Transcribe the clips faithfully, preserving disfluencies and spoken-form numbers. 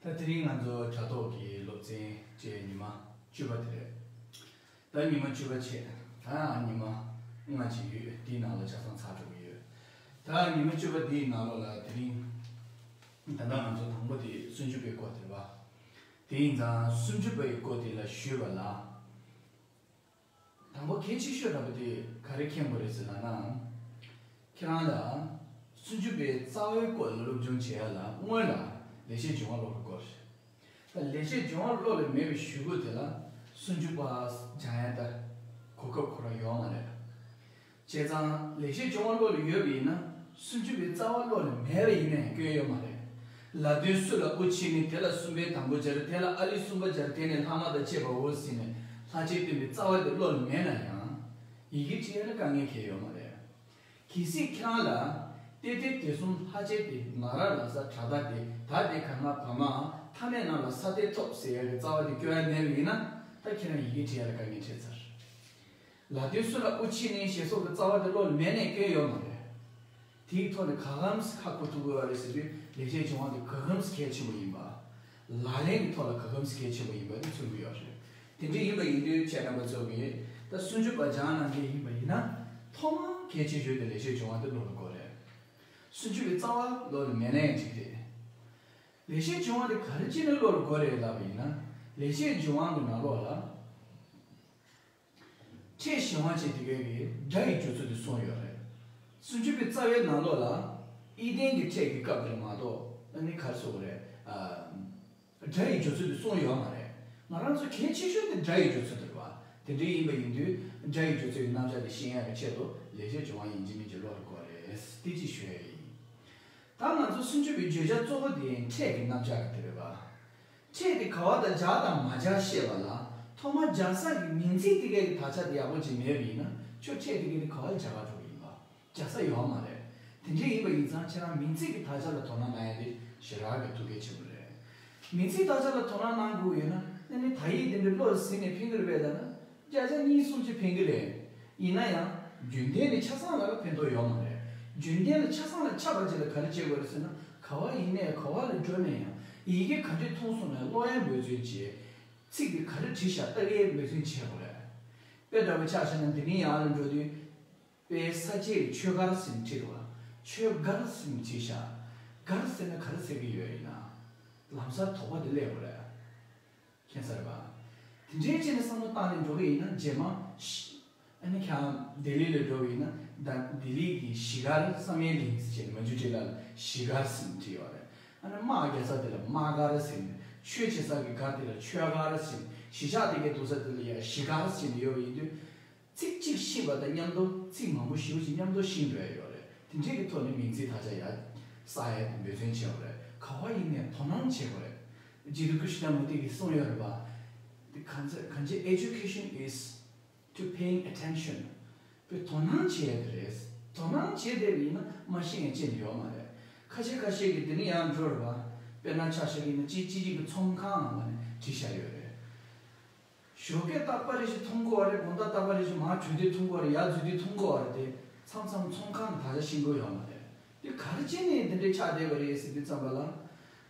ད་དེ་རིང་ང་ཚོ་དྲ་ཐོག་གི་སློབ་ཚན་བཅས་ཉི་མ་བཅུ་པ་དེ་རེད། ད་ཉི་མ་བཅུ་པ་བྱས། ད་ཉི་མ་ལྔ་ཅིག་ཡོད། དེའི་ནང་ལ་ཆ་ཚང་ཚར་འགྲོ་གི་ཡོད། ད་ཉི་མ་བཅུ་པ་འདིའི་ནང་ལོགས་ལ་དེ་རིང་ད་ལྟ་ང་ཚོ་དང་པོ་དེ་སུམ་ཅུ་པའི་སྐོར་དེ་རེད་བ། དེ་ཡིན་ཙང་སུམ་ཅུ་པའི་སྐོར་དེ་ལ་ཞུས་པ་ལ། དང་པོ་གལ་ཆེ་ཤོས་འདྲ་པོ་དེ་ག་རེ་མཁྱེན་དགོས་རེད་ཟེར་ན། ཁྱེད་རང་ལ་སུམ་ཅུ་པའི་རྩ་བའི་སྐོར་ལ་སློབ་སྦྱོང་བྱེད་ཡ་ལ་སྔོན་ལ་ལེགས་བཤད་ལྗོན་དབང་ཀློག་དགོས་རེད། ད་ལེགས་བཤད་ལྗོན་དབང་ཀློག་ལ་མེད་པའི་གཞུག་གུ་དེ་ལ་སུམ་ཅུ་པ་སྦྱང་ཡ་ད་གོ་སྐབས་ཁོ་རང་ཡོད་མ་རེད། བྱས་ཙང་ལེགས་བཤད་ལྗོན་དབང་ཀློག་ལ་ཡོད་པ་ཡིན་ན་སུམ་ཅུ་པའི་རྩ་བ་ཀློག་ལ་མེད་པ་ཡིན་ནའི་སྐྱོན་ཡོད་མ་རེད། ལ་དོན་སུ་ལ་དབུ་ཕྱེ་ནས་དེ་ལ་གསུམ་པའི་དང་པོ་སྦྱར། དེ་ལ་ཨ་ལི་གསུམ་པ་སྦྱར། དེ་ནས་ལྷག་མ་དང་བཅས་པའོ་ཟེར་ནས་ལྷག་བཅས་སྟོན་པའི་རྩ་བ་དེ་ཀློག་ལ་མེད་ན་ཡང་ཡི་གེ་བྲིས་ཡ་ལ་དཀའ་ངལ་གང་ཡང་ཡོད་མ་རེད། གལ་སྲིད་ཁྱེད་རང་ལ་ཏེ་ཏེ་དེ་གསུམ་ལྷག་བཅས་ཏེ་ན་ར་ལ་ས་དྲ་ད་དེ་ད་དེ་ག་ང་བ་མ་མཐའ་མེད་ན་ལ་ས་ཏེ་ཐོབ་ཟེར་ཡ་གི་རྩ་བ་དེ་སྐྱོན་ཡ་མེད་པ་ཡིན་ན་ད་ཁྱེད་རང་ཡི་གེ་བྲིས་ཡ་ལ་དཀའ་ངལ་འཕྲད་ཚར། ལ་དོན་སུ་ལ་དབུ་ཕྱེ་ནས་ཞེས་སོགས་ཀྱི་རྩ་བ་དེ་ཀློག་ལ་མེད་ནས་སྐྱོན་ཡོད་མ་རེད། དེའི་ཐོག་ནས་ག་གམ་ཁ་ཁོ་ཐུག་དགོས་པ་རེད་ཟེར་དུས་ལེགས་བཤད་ལྗོན་དབང་དེ་ག་གམ་གལ་ཆེན་པོ་ཡིན་པ། ལག་ལེན་གྱི་ཐོག་ལ་ག་གམ་གལ་ཆེན་པོ་ཡིན་པ་དེ་མཚོན་གྱི་ཡོད་རེད། དེ་འདྲ་ཡིན་པ་ཡིན་དུས་ཁྱེད་རྣམ་པ་ཚོ་གིས་ད་སུམ་ཅུ་པ་སྦྱང་གནང་མཁན་ཡིན་པ་ཡིན་ན་ཐོག་མར་གལ་ཆེ་ཤོས་དེ་ལེགས་བཤད་ལྗོན་དབང་དེ་ཀློག་དགོས་རེད། སུམ་ཅུ་པའི་རྩ་བ་ཀློག་ལ་མེད་ན་ཡང་འགྲིག་རེད། ལེགས་བཤད་ལྗོན་དབང་དེ་ག་རེ་བྱས་ནས་ཀློག་ལ་དགོས་རེད་ལབ་པ་ཡིན་ན། ལེགས་བཤད་ལྗོན་དབང་གི་ནང་ལོགས་ལ། ཕྲད་གཞན་དབང་བྱས་དེ་གའི་གི་སྒྲ་ཡི་སྦྱོར་ཚུལ་དེ་གསུངས་ཡོད་རེད། སུམ་ཅུ་པའི་རྩ་བའི་ནང་ལོགས་ལ་ཨི་ལྡན་གྱི་ཕྲད་ཀྱི་སྐབས་དེར་མ་གཏོགས་ཨ་ནི་ག་རེ་ཟེར་དགོས་རེད། ཨ། སྒྲ་ཡི་སྦྱོར་ཚུལ་དེ་གསུངས་ཡོད་མ་རེད། ང་རང་ཚོ་གལ་ཆེ་ཤོས་དེ་སྒྲ་ཡི་སྦྱོར་ཚུལ་དེ་རེད་བ། དེ་འདྲ་ཡིན་པ་ཡིན་དུས་སྒྲ་ཡི་སྦྱོར་ཚུལ་གྱི་རྣམ་གཞག་དེ་ཤེས་ཡ་གི་ཆེད་དུ་ལེགས་བཤད་ལྗོན་དབང་ཡིན་གཅིག་མིན་གཅིག་ཀློག་དགོས་རེད། དེ་གཅིག་ཞུ་ཡ་ཡིན། ད་ང་ཚོ་སུམ་ཅུ་པའི་བརྗོད་བྱ་གཙོ་བོ་དེ་ཕྲད་ཀྱི་རྣམ་གཞག་གི་དེ་རེད་བ། ཕྲད་དེ་ག་བ་དང་སྦྱར་དང་མ་སྦྱར་ཤེས་པ་ལ་ཐོག་མར་སྦྱར་ས་གི་མིང་ཚིག་དེ་གའི་གི་དག་ཆ་དེ་ཡག་པོ་ཅིག་མེད་པ་ཡིན་ན་ཁྱོད་ཕྲད་དེ་གའི་དེ་ག་བ་སྦྱར་ག་འགྲོ་གི་ཡིན་པ། སྦྱར་ས་ཡོད་མ་རེད། དེ་འདྲ་ཡིན་པ་ཡིན་ཙང་ཁྱེད་རང་མིང་ཚིག་གི་དག་ཆ་ལ་དོ་སྣང་གནང་ཡ་དེ་ཞེ་དྲག་གི་ཐུགས་གལ་ཆེན་པོ་རེད། མིང་ཚིག་དག་ཆ་ལ་དོ་སྣང་གནང་དགོས་ཡོད་ན་ཨ་ནི་དག་ཡིག་དེ་འདྲ་བློར་ཟིན་ནས་ཕན་གི་རེད་པས་ལབ་ན། བརྒྱ་ཆ་གཉིས་གསུམ་ཅིག་ཕན་གི་རེད། ཡིན་ན་ཡང་རྒྱུན་ལྡན་ནས་ཆ་ཚང་ལ་ཕན་ཐོགས་ཡོད་མ་རེད། རྒྱུན་ལྡན་ལ་ཆ་ཚང་ལ་ཆགས་པ་ཅིག་ལ་ག་རེ་བྱེད་དགོས་རེད་ཟེར་ན་ག་བ་ཡིན་ནའི་ག་བ་ལ་འགྲོ་ནའི་ཡང་ཡི་གེ་ག་འདྲས་མཐོང་སོང་ནའི་ཀློག་ཡའི་འབད་བརྩོན་བྱེད། ཚིག་དེ་ག་རེ་བྲིས་ཤག་ལྟ་གི་འབད་བརྩོན་བྱེད་དགོས་རེད། དཔེ་འདྲ་པོ་ཆ་བཞག་ན་འདི་ནས་ཡར་ལ་འགྲོ་དུས། དཔེ་ས་བཅད་ཆོས་སྒར་ཟེར་ནས་བྲིས་འདུག་བ། ཆོས་སྒར་ཟེར་ནས་བྲིས་ཤག་སྒར་ཟེར་ན་ག་རེ་ཟེར་གི་ཡོད་ཡིན་ན། ལམ་སང་དོགས་པ་དེ་སླེབས་དགོས་རེད། མཁྱེན་གསལ་རེད་པ། དེ་འདྲའི་ཆེད་ནས་བསམ་བློ་བཏང་ནས་འགྲོ་གི་ཡིན་ན་རྗེས་མ་ཤི། ཨ་ནི་ཁྱེད་རང་ལྡི་ལི་ལ་འགྲོ་གི་ཡིན་ན་ད་ལྡི་ལི་གི་གཞིས་སྒར་བསམ་ཡས་གླིང་ཟེར་བྱས་ནས་མ་འཇུ་འབྲི་ལ་ལ་གཞིས་སྒར་ཟེར་ནས་བྲིས་ཡོད་རེད། ཨ་ནི་དམག་རྒྱག་ས་དེ་ལ་དམག་སྒར་ཟེར་ནས། ཆོས་བྱེད་ས་གི་སྒར་དེ་ལ་ཆོས་སྒར་ཟེར་ནས། གཞིས་ཆགས་དེ་གའི་འདུག་ས་དེ་ལ་ཡང་གཞིས་སྒར་ཟེར་ནས་ཡོད་པ་ཡིན་དུས། ཚིག་གཅིག་ཤེས་པ་དང་མཉམ་དུ་ཚིག་མང་པོ་ཞེ་པོ་ཅིག་མཉམ་དུ་ཤེས་འགྲོ་ཡ་ཡོད་རེད། དེ་འདྲའི་གི་ཐོག་ནས་མིང་ཚིག་དག་ཆ་ཡར་བསགས་ཡ་དེ་འབད་བརྩོན་བྱེད་དགོས་རེད། ག་བ་ཡིན་ནའི་དོ་སྣང་བྱེད་དགོས་རེད། རྗེ་བཙུན་ཀྲྀཥྞ་མུ་ཏི་གིས་གསུངས་ཡོད་རེད་པ། དེ་གང་ཚེ་གང་ཅི་education is to paying attention. དཔེ་དོ་སྣང་བྱེད་ཡ་དེ་རེད། དོ་སྣང་བྱེད་བསྡད་པ་ཡིན་ན་མ་ཤེས་ཡ་ཅི་ཡང་ཡོད་མ་རེད། ཁ་ཤས་ཁ་ཤས་ཀྱིས་དེ་ནི་ཡང་འགྲོ་རེད་པ། དཔེར་ན་ཆ་བཞག་གི་ཡིན་ན་ཅི་ཅི་ཅིག་གི་ཚོང་ཁང་ལ་མ་ནས་བྲིས་བཞག་ཡོད་རེད། ཞོགས་ཀས་རྟག་པར་རེ་ཞིག་མཐོང་གི་ཡོད་རེད། དགོང་དག་རྟག་པར་རེ་ཞིག་མར་བྲོས་དུས་མཐོང་གི་ཡོད་རེད། ཡར་འཛུལ་དུས་མཐོང་གི་ཡོད་རེད། དེ་མཚམས་མཚམས་ཚོང་ཁང་གི་དག་ཆ་ཤེས་ཀྱི་ཡོད་མ་རེད། དེ་ག་རེ་བྱས་ནས་དེ་འདྲའི་ཆགས་བསྡད་པ་རེད་ཟེར་དུས་ཙམ་པ་ལ།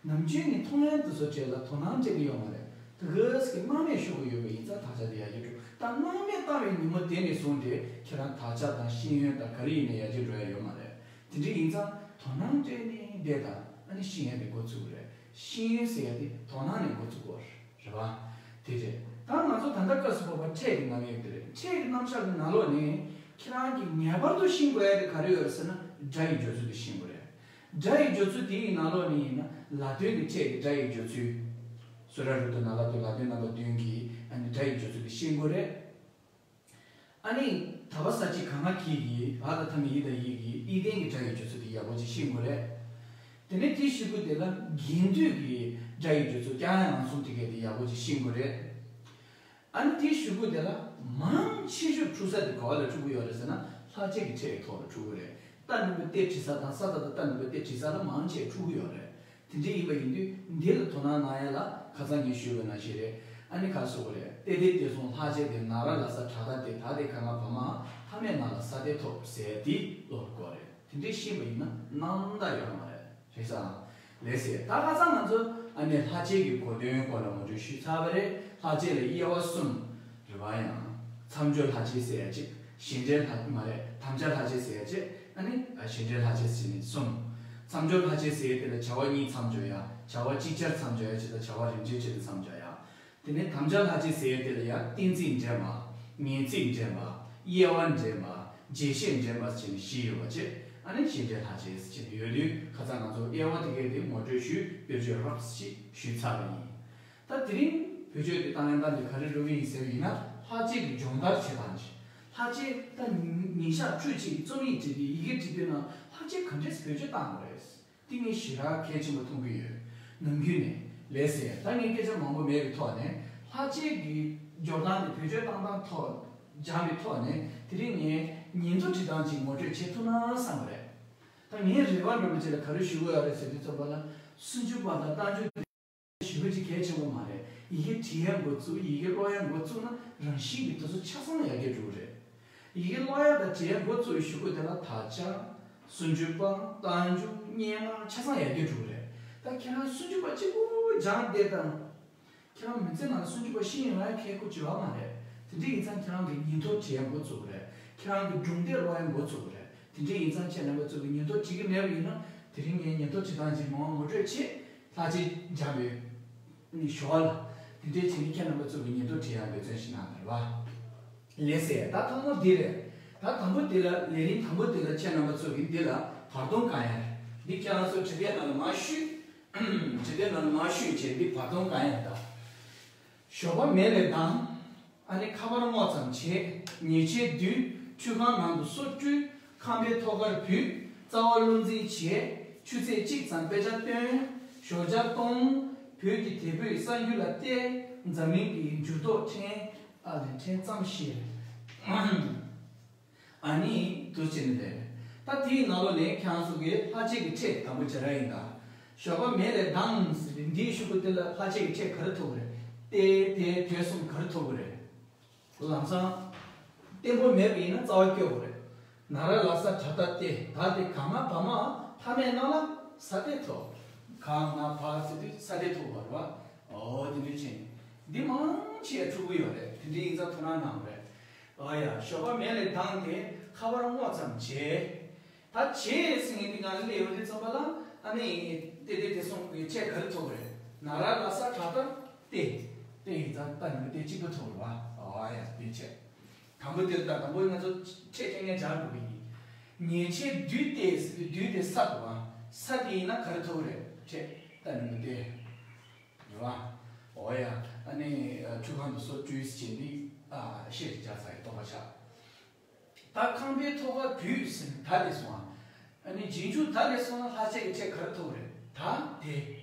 ནམ་རྒྱུན་ནས་མཐོང་ཡ་དེ་ཚོ་གྲས་ལ་དོ་སྣང་སྤྲད་ཀྱི་ཡོད་མ་རེད། དེ་ག་ཟེར་གྱི་སྣང་མེད་ཤོར་གྱི་ཡོད་པ་ཡིན་ཙང་དག་ཆ་དེ་ཡར་རྒྱས་འགྲོ། ད་སྣང་མེད་བཏང་བའི་ཉིན་མོ་དེ་ནས་བཟུང་སྟེ་ཁྱེད་རང་དག་ཆ་དང་ཤེས་ཡོན་དང་ག་རེ་ཡིན་ནའི་ཡར་རྒྱས་འགྲོ་ཡ་ཡོད་མ་རེད། དེ་འདྲ་ཡིན་ཙང་དོ་སྣང་སྤྲད་ནས་བསྡད་དང་ཨ་ནི་ཤེས་ཡ་དེ་འགོ་ཚུགས་ཀྱི་རེད། ཤེས་ཡོན་ཟེར་ཡ་དེ་དོ་སྣང་ནས་འགོ་ཚུགས་དགོས་རེད་པ། དེ་རེད། ད་ང་ཚོ་ད་ལྟ་སྐབས་སུ་བབ་པ་ཕྲད་ཀྱི་རྣམ་དབྱེ་དེ་རེད། ཕྲད་ཀྱི་རྣམ་གཞག་གི་ནང་ལོགས་ནས་ཁྱེད་རང་གིས་ངེས་པར་དུ་ཤེས་དགོས་ཡ་དེ་ག་རེ་ཡོད་རེད་ཟེར་ན་སྒྲ་ཡི་སྦྱོར་ཚུལ་དེ་ཤེས་དགོས་རེད། སྒྲ་ཡི་སྦྱོར་ཚུལ་དེ་ཡི་ནང་ལོགས་ནས་ཡིན་ན་ལ་དོན་གྱི་ཕྲད་ཀྱི་སྒྲ་ཡི་སྦྱོར་ཚུལ། སུ་ར་རུ་ཏུ་ན་ལ་ཏུ་ལ་དོན་རྣམ་པ་བདུན་གྱི་ཨ་ནི་སྒྲ་ཡི་སྦྱོར་ཚུལ་དེ་ཤེས་དགོས་རེད། ཨ་ནི་ད་བ་ས་ཅི་ག་ང་གི་གི་བ་ད་ཐ་མི་ཡི་ད་ཡི་གི་ཨི་ལྡན་གྱི་སྒྲ་ཡི་སྦྱོར་ཚུལ་དེ་ཡག་པོ་ཅིག་ཤེས་དགོས་རེད། དེ་ནས་དེའི་གཞུག་གུ་དེ་ལ་རྒྱན་སྡུད་ཀྱི་སྒྲ་ཡི་སྦྱོར་ཚུལ་ཀྱང་ཡང་གསུམ་དེ་གའི་དེ་ཡག་པོ་ཅིག་ཤེས་དགོས་རེད། ཨ་ནི་དེའི་གཞུག་གུ་དེ་ལ་མང་ཆེ་ཤོས་འཁྲུག་ས་དེ་ག་བ་ལ་འཁྲུག་གི་ཡོད་རེད་ཟེར་ན་ལྷག་བཅས་ཀྱི་ཕྲད་ཀྱི་ཐོག་ལ་འཁྲུག་གི་རེད། རྟ་ནུབ་པའི་སྟེ་བྲིས་ས་དང་ས་ད་ད་རྟ་ནུབ་པའི་སྟེ་བྲིས་ས་ལ་མང་ཆེ་འཁྲུག་གི་ཡོད་རེད། དེ་འདྲ་ཡིན་པ་ཡིན་དུས་འདི་ལ་དོ་སྣང་གནང་ཡ་ལ་ཁ་སང་ངས་ཞུས་པ་ནང་བཞིན་རེད། ཨ་ནི་ཁ་སོ་གི་རེད། ཏེ་ཏེ་ཏེ་སོང་ལྷག་བཅས་ཏེ་ན་ར་ལ་ས་དྲ་ད་ཏེ་ད་ཏེ་ག་ང་བ་མ་མཐའ་མེད་ན་ལ་ས་ཏེ་ཐོབ་ཟེར་དེ་ཀློག་དགོས་རེད། དེ་འདྲས་ཤེས་པ་ཡིན་ན་ནམ་ད་ཡོད་མ་རེད། རེད་ས། ལེ་སེ་ད་ཁ་སང་ང་ཚོ་ ཨ་ནི་ལྷ་བཅས་ཀྱི་གོ་དོན་སྐོར་ལ་ངོ་སྤྲོད་ཞུས་ཚར་བ་རེད། ལྷ་བཅས་ལ་དབྱེ་བ་གསུམ་རེད་བ། ཡང་མཚམས་སྦྱོར་ལྷ་བཅས་ཟེར་ཡ་གཅིག་བཞིན་འགྲེལ་ལྷ་མ་རེད། དམ་བཅའ་ལྷ་བཅས་ཟེར་ཡ་གཅིག་ཨ་ནི་བཞིན་འགྲེལ་ལྷ་བཅས་ཟེར་ནས་གསུམ། མཚམས་སྦྱོར་ལྷ་བཅས་ཟེར་ཡ་དེ་ལ་བྱ་བ་གཉིས་མཚམས་སྦྱོར་ཡ། བྱ་བ་ཅིག་ཅར་མཚམས་སྦྱོར་ཡ་གཅིག་དང་བྱ་བ་རིམ་བྱེད་བྱེད་དུ་མཚམས་སྦྱོར་ཡ། དེ་ནས་དམ་བཅའ་ལྷ་བཅས་ཟེར་ཡ་དེ་ལ་ཡང་གཏན་ཚིགས་འདྲེན་པ། ངེས་ཚིག་འདྲེན་པ། དབྱེ་བ་འདྲེན་པ། རྒྱས་བཤད་འདྲེན་པ་བྱས་ནས་བཞི་ཡོད་པ་བཅས་ཨ་ནི་བཞིན་འགྲེལ་ལྷ་བཅས་ཟེར་ནས་ཡོད་དུས། ཁ་སང་ང་ཚོ་དབྱེ་བ་དེ་གའི་དེ་ངོ་སྤྲོད་ཞུས། དཔེར་བརྗོད་རོབ་ཅིག་ཞུས་ཚར་བ་ཡིན། ད་དེ་རིང་བེད་སྤྱོད་དེ་བཏང་ཡ་ད་ལས་ག་རེ་རུ་བ་ཡིན་ཟེར་བ་ཡིན་ན། ལྷ་བཅས་ཀྱི་སྦྱོང་བརྡར་བྱེད་སྟངས་ཤིག་ལྷ་བཅས་ད་ཉིན་ཞག་འཕྲོད་ཅིག་རྩོམ་ཡིག་བྲིས་ཏེ་ཡི་གེ་བྲིས་པའི་ནང་ལྷ་བཅས་ག་འདྲས་བེད་སྤྱོད་བཏང་དགོས་རེད། དེ་ངས་ཞེ་དྲག་གལ་ཆེན་པོ་མཐོང་གི་ཡོད། ནམ་རྒྱུན་ནས་ལགས་སེ། ད་ངས་སྐད་ཆ་མང་པོ་མེད་པའི་ཐོག་ནས་ལྷ་བཅས་ཀྱི་སྦྱོར་སྟངས་དེ་བེད་སྤྱོད་བཏང་སྟངས་ཐོག་སྦྱངས་པའི་ཐོག་ནས་དེ་རིང་ངས་ཉིན་ཐོ་བྲིས་སྟངས་ཅིག་ངོ་སྤྲོད་བྱེད་ཐུབ་ན་བསམ་པ་རེད། ད་ངས་རེ་བ་འདྲ་པོ་ཅིག་ལ་ག་རེ་ཞུ་དགོས་ཡོད་རེད་ཟེར་དུས་ཙམ་པ་ལ། སུམ་ཅུ་པ་དང་རྟགས་འཇུག་ཞེ་པོ་ཅིག་གལ་ཆེན་པོ་མ་རེད། ཡི་གེ་འབྲི་ཡ་འགོ་བཙུགས། ཡི་གེ་ཀློག་ཡ་འགོ་བཙུགས་ན་རང་བཞིན་གྱིས་དེ་ཚོ་ཆ་ཚང་ཡར་རྒྱས་འགྲོ་གི་རེད། ཡི་གེ་ཀློག་ཡ་དང་འབྲི་ཡ་འགོ་བཙུགས་པའི་གཞུག་གུ་དེ་ལ་དག་ཆ། སུམ་ཅུ་པ། རྟགས་འཇུག་སྙན་ངག་ཆ་ཚང་ཡར་རྒྱས་འགྲོ་གི་རེད། ད་ཁྱེད་རང་སུམ་ཅུ་པ་གཅིག་པུ་སྦྱངས་བསྡད་དང་། ཁྱེད་རང་མི་ཚེ་ནང་སུམ་ཅུ་པ་ཤེས་ཡོང་ཡ་ཁག་པོ་ཅིག་ཡོད་མ་རེད། དེ་འདྲ་ཡིན་ཙང་ཁྱེད་རང་གི་ཉིན་ཐོ་བྲིས་ཡ་འགོ་བཙུགས་དགོས་རེད། ཁྱེད་རང་གི་སྒྲུང་དེབ་ཀློག་ཡ་འགོ་བཙུགས་དགོས་རེད། དེ་འདྲ་ཡིན་ཙང་ཁྱེད་རྣམ་པ་ཚོ་གིས་ཉིན་ཐོ་བྲིས་ཀྱི་མེད་པ་ཡིན་ན། དེ་རིང་ངས་ཉིན་ཐོ་བྲིས་སྟངས་ཅིག་མང་པོ་ངོ་སྤྲོད་བྱེད། ལྷ་བཅས་སྦྱངས་པའི་ནི་ཞོར་ལ། དེ་འདྲའི་བྱས་ནས་ཁྱེད་རྣམ་པ་ཚོ་གི་ཉིན་ཐོ་བྲིས་ཡག་འབད་བརྩོན་ཞིག་གནང་དང་རེད་བ། ལགས་སེ། ད་ཐོག་མ་འདི་རེད། ད་དང་པོ་འདི་ལ། ལས་རིམ་དང་པོ་འདི་ལ་ཁྱེད་རྣམ་པ་ཚོ་གི་འདི་ལ་བར་སྟོང་བཀང་ཡག་རེད། འདི་ཁྱེད་རང་ཚོ་བྲིས་དེབ་ནང་ལ་མར་བཤུས། བྲིས་དེབ་ནང་ལ་མར་བཤུས་བྱས་འདི་བར་སྟོང་བཀང་ཡག་རེད་ད། ཞོགས་པ་མེ་ལས་ལྡང་། ཨ་ནི་ཁ་པར་སྔོག་ཙམ་བྱས། ཉལ་ཆས་བསྡུས། ཁྲུས་ཁང་ནང་དུ་སོ་བཀྲུས། ཁང་པའི་ཐོག་ཁར་བུད། རྩ་བ་བློ་འཛིན་བྱས། ཆུ་ཚོད་གཅིག་ཙམ་དཔེ་ཆ་བཏོན། ཞོགས་ཇ་བཏུང་། བོད་ཀྱི་དེད་དཔོན་གསར་འགྱུར་ལ་བལྟས། འཛམ་གླིང་གི་འགྱུར་ལྡོག་ཕྲན། ཨ་ལས་ཕྲན་ཙམ་ཤེས། ཨ་ནི་དུ་ཅི་ནི་རེད། ད་དེའི་ནང་ལོགས་ནས་ཁྱེད་རང་ཚོ་གིས་ལྷ་བཅས་ཀྱི་ཕྲད་དང་པོ་སྦྱར་ཡ་ཡིན་ད། ཞོགས་པ་མེ་ལས་ལྡང་ཟེར་ཏེ་འདིའི་གཞུག་གུ་དེ་ལ་ལྷ་བཅས་ཀྱི་ཕྲད་ག་རེ་ཐོབ་ཀྱི་རེད། ཏེ་དེ་དེ་གསུམ་ག་རེ་ཐོབ་ཀྱི་རེད། ལམ་སང་། བརྟན་པོ་མེད་པ་ཡིན་ན་རྩ་བ་སྐྱོ་བོ་རེད། ན་ར་ལ་ས་གྲ་ད་ཏེ། ད་དེ་ག་ང་བ་མ་ཕ་མའི་ནང་ལ་ས་ཏེ་ཐོ། ག་ང་བ་ཟེར་དུས་ས་ཏེ་ཐོ་བ་རེད་བ། ཨོ་དེ་འདྲ་བྱས་ནས། འདི་མང་ཆེ་ཕྲུ་གུ་ཡོད་རེད། དེ་འདྲའི་ཡིན་ཙང་ཐུགས་སྣང་གནང་རེད། ཨ་ཡ། ཞོགས་པ་མེ་ལས་ལྡང་སྟེ་ཁ་པར་སྔོག་ཙམ་བྱས། ད་བྱས་ཟིན་ངེས་འདི་ང་ལ་ལས་ཡོང་དུས་ཙམ་པ་ལ། ཨ་ནི་ཏེ་ཏེ་དེ་གསུམ་གྱི་ཕྲད་ག་རེ་ཐོབ་རེད། ན་ར་ལ་ས་གྲ་ད་ཏེ། ཏེ་ཡིན་ཙང་ད་ནི་ཏེ་གཅིག་པུ་ཐོབ་རེད་བ། ཨོ་ཡ། དེ་བྱས། དང་པོ་དེ་ལ་ད་དང་པོ་ང་ཚོ་ཕྲད་ཀྱང་ངས་སྦྱར་དགོས་ཀྱི་ཡིན། ཉལ་ཆས་བསྡུས་ཏེ་ཟེར་དུས་བསྡུས་ཏེ་ས་འདུག་བ། ས་དེ་ཡིན་ན་ག་རེ་ཐོབ་རེད། ཕྲད་ད་ནི་ཏེ། རེད་བ། ཨོ་ཡ། ཨ་ནི་ཁྲུས་ཁང་དུ་སོ་བཀྲུས་བྱས་ནི། ཨ་ཤེས་ཀྱི་ཆ་ཚ་ཡི་སྟོང་པ་ཆགས། ད་ཁང་པའི་ཐོག་ཁར་བུད་ཟེར་ནས་ད་དེ་སོང་ཨ། ཨ་ནི་རྗེས་འཇུག་ད་དེ་སོང་ན་ལྷ་བཅས་ཀྱི་ཕྲད་ག་རེ་ཐོབ་རེད། ད་དེ།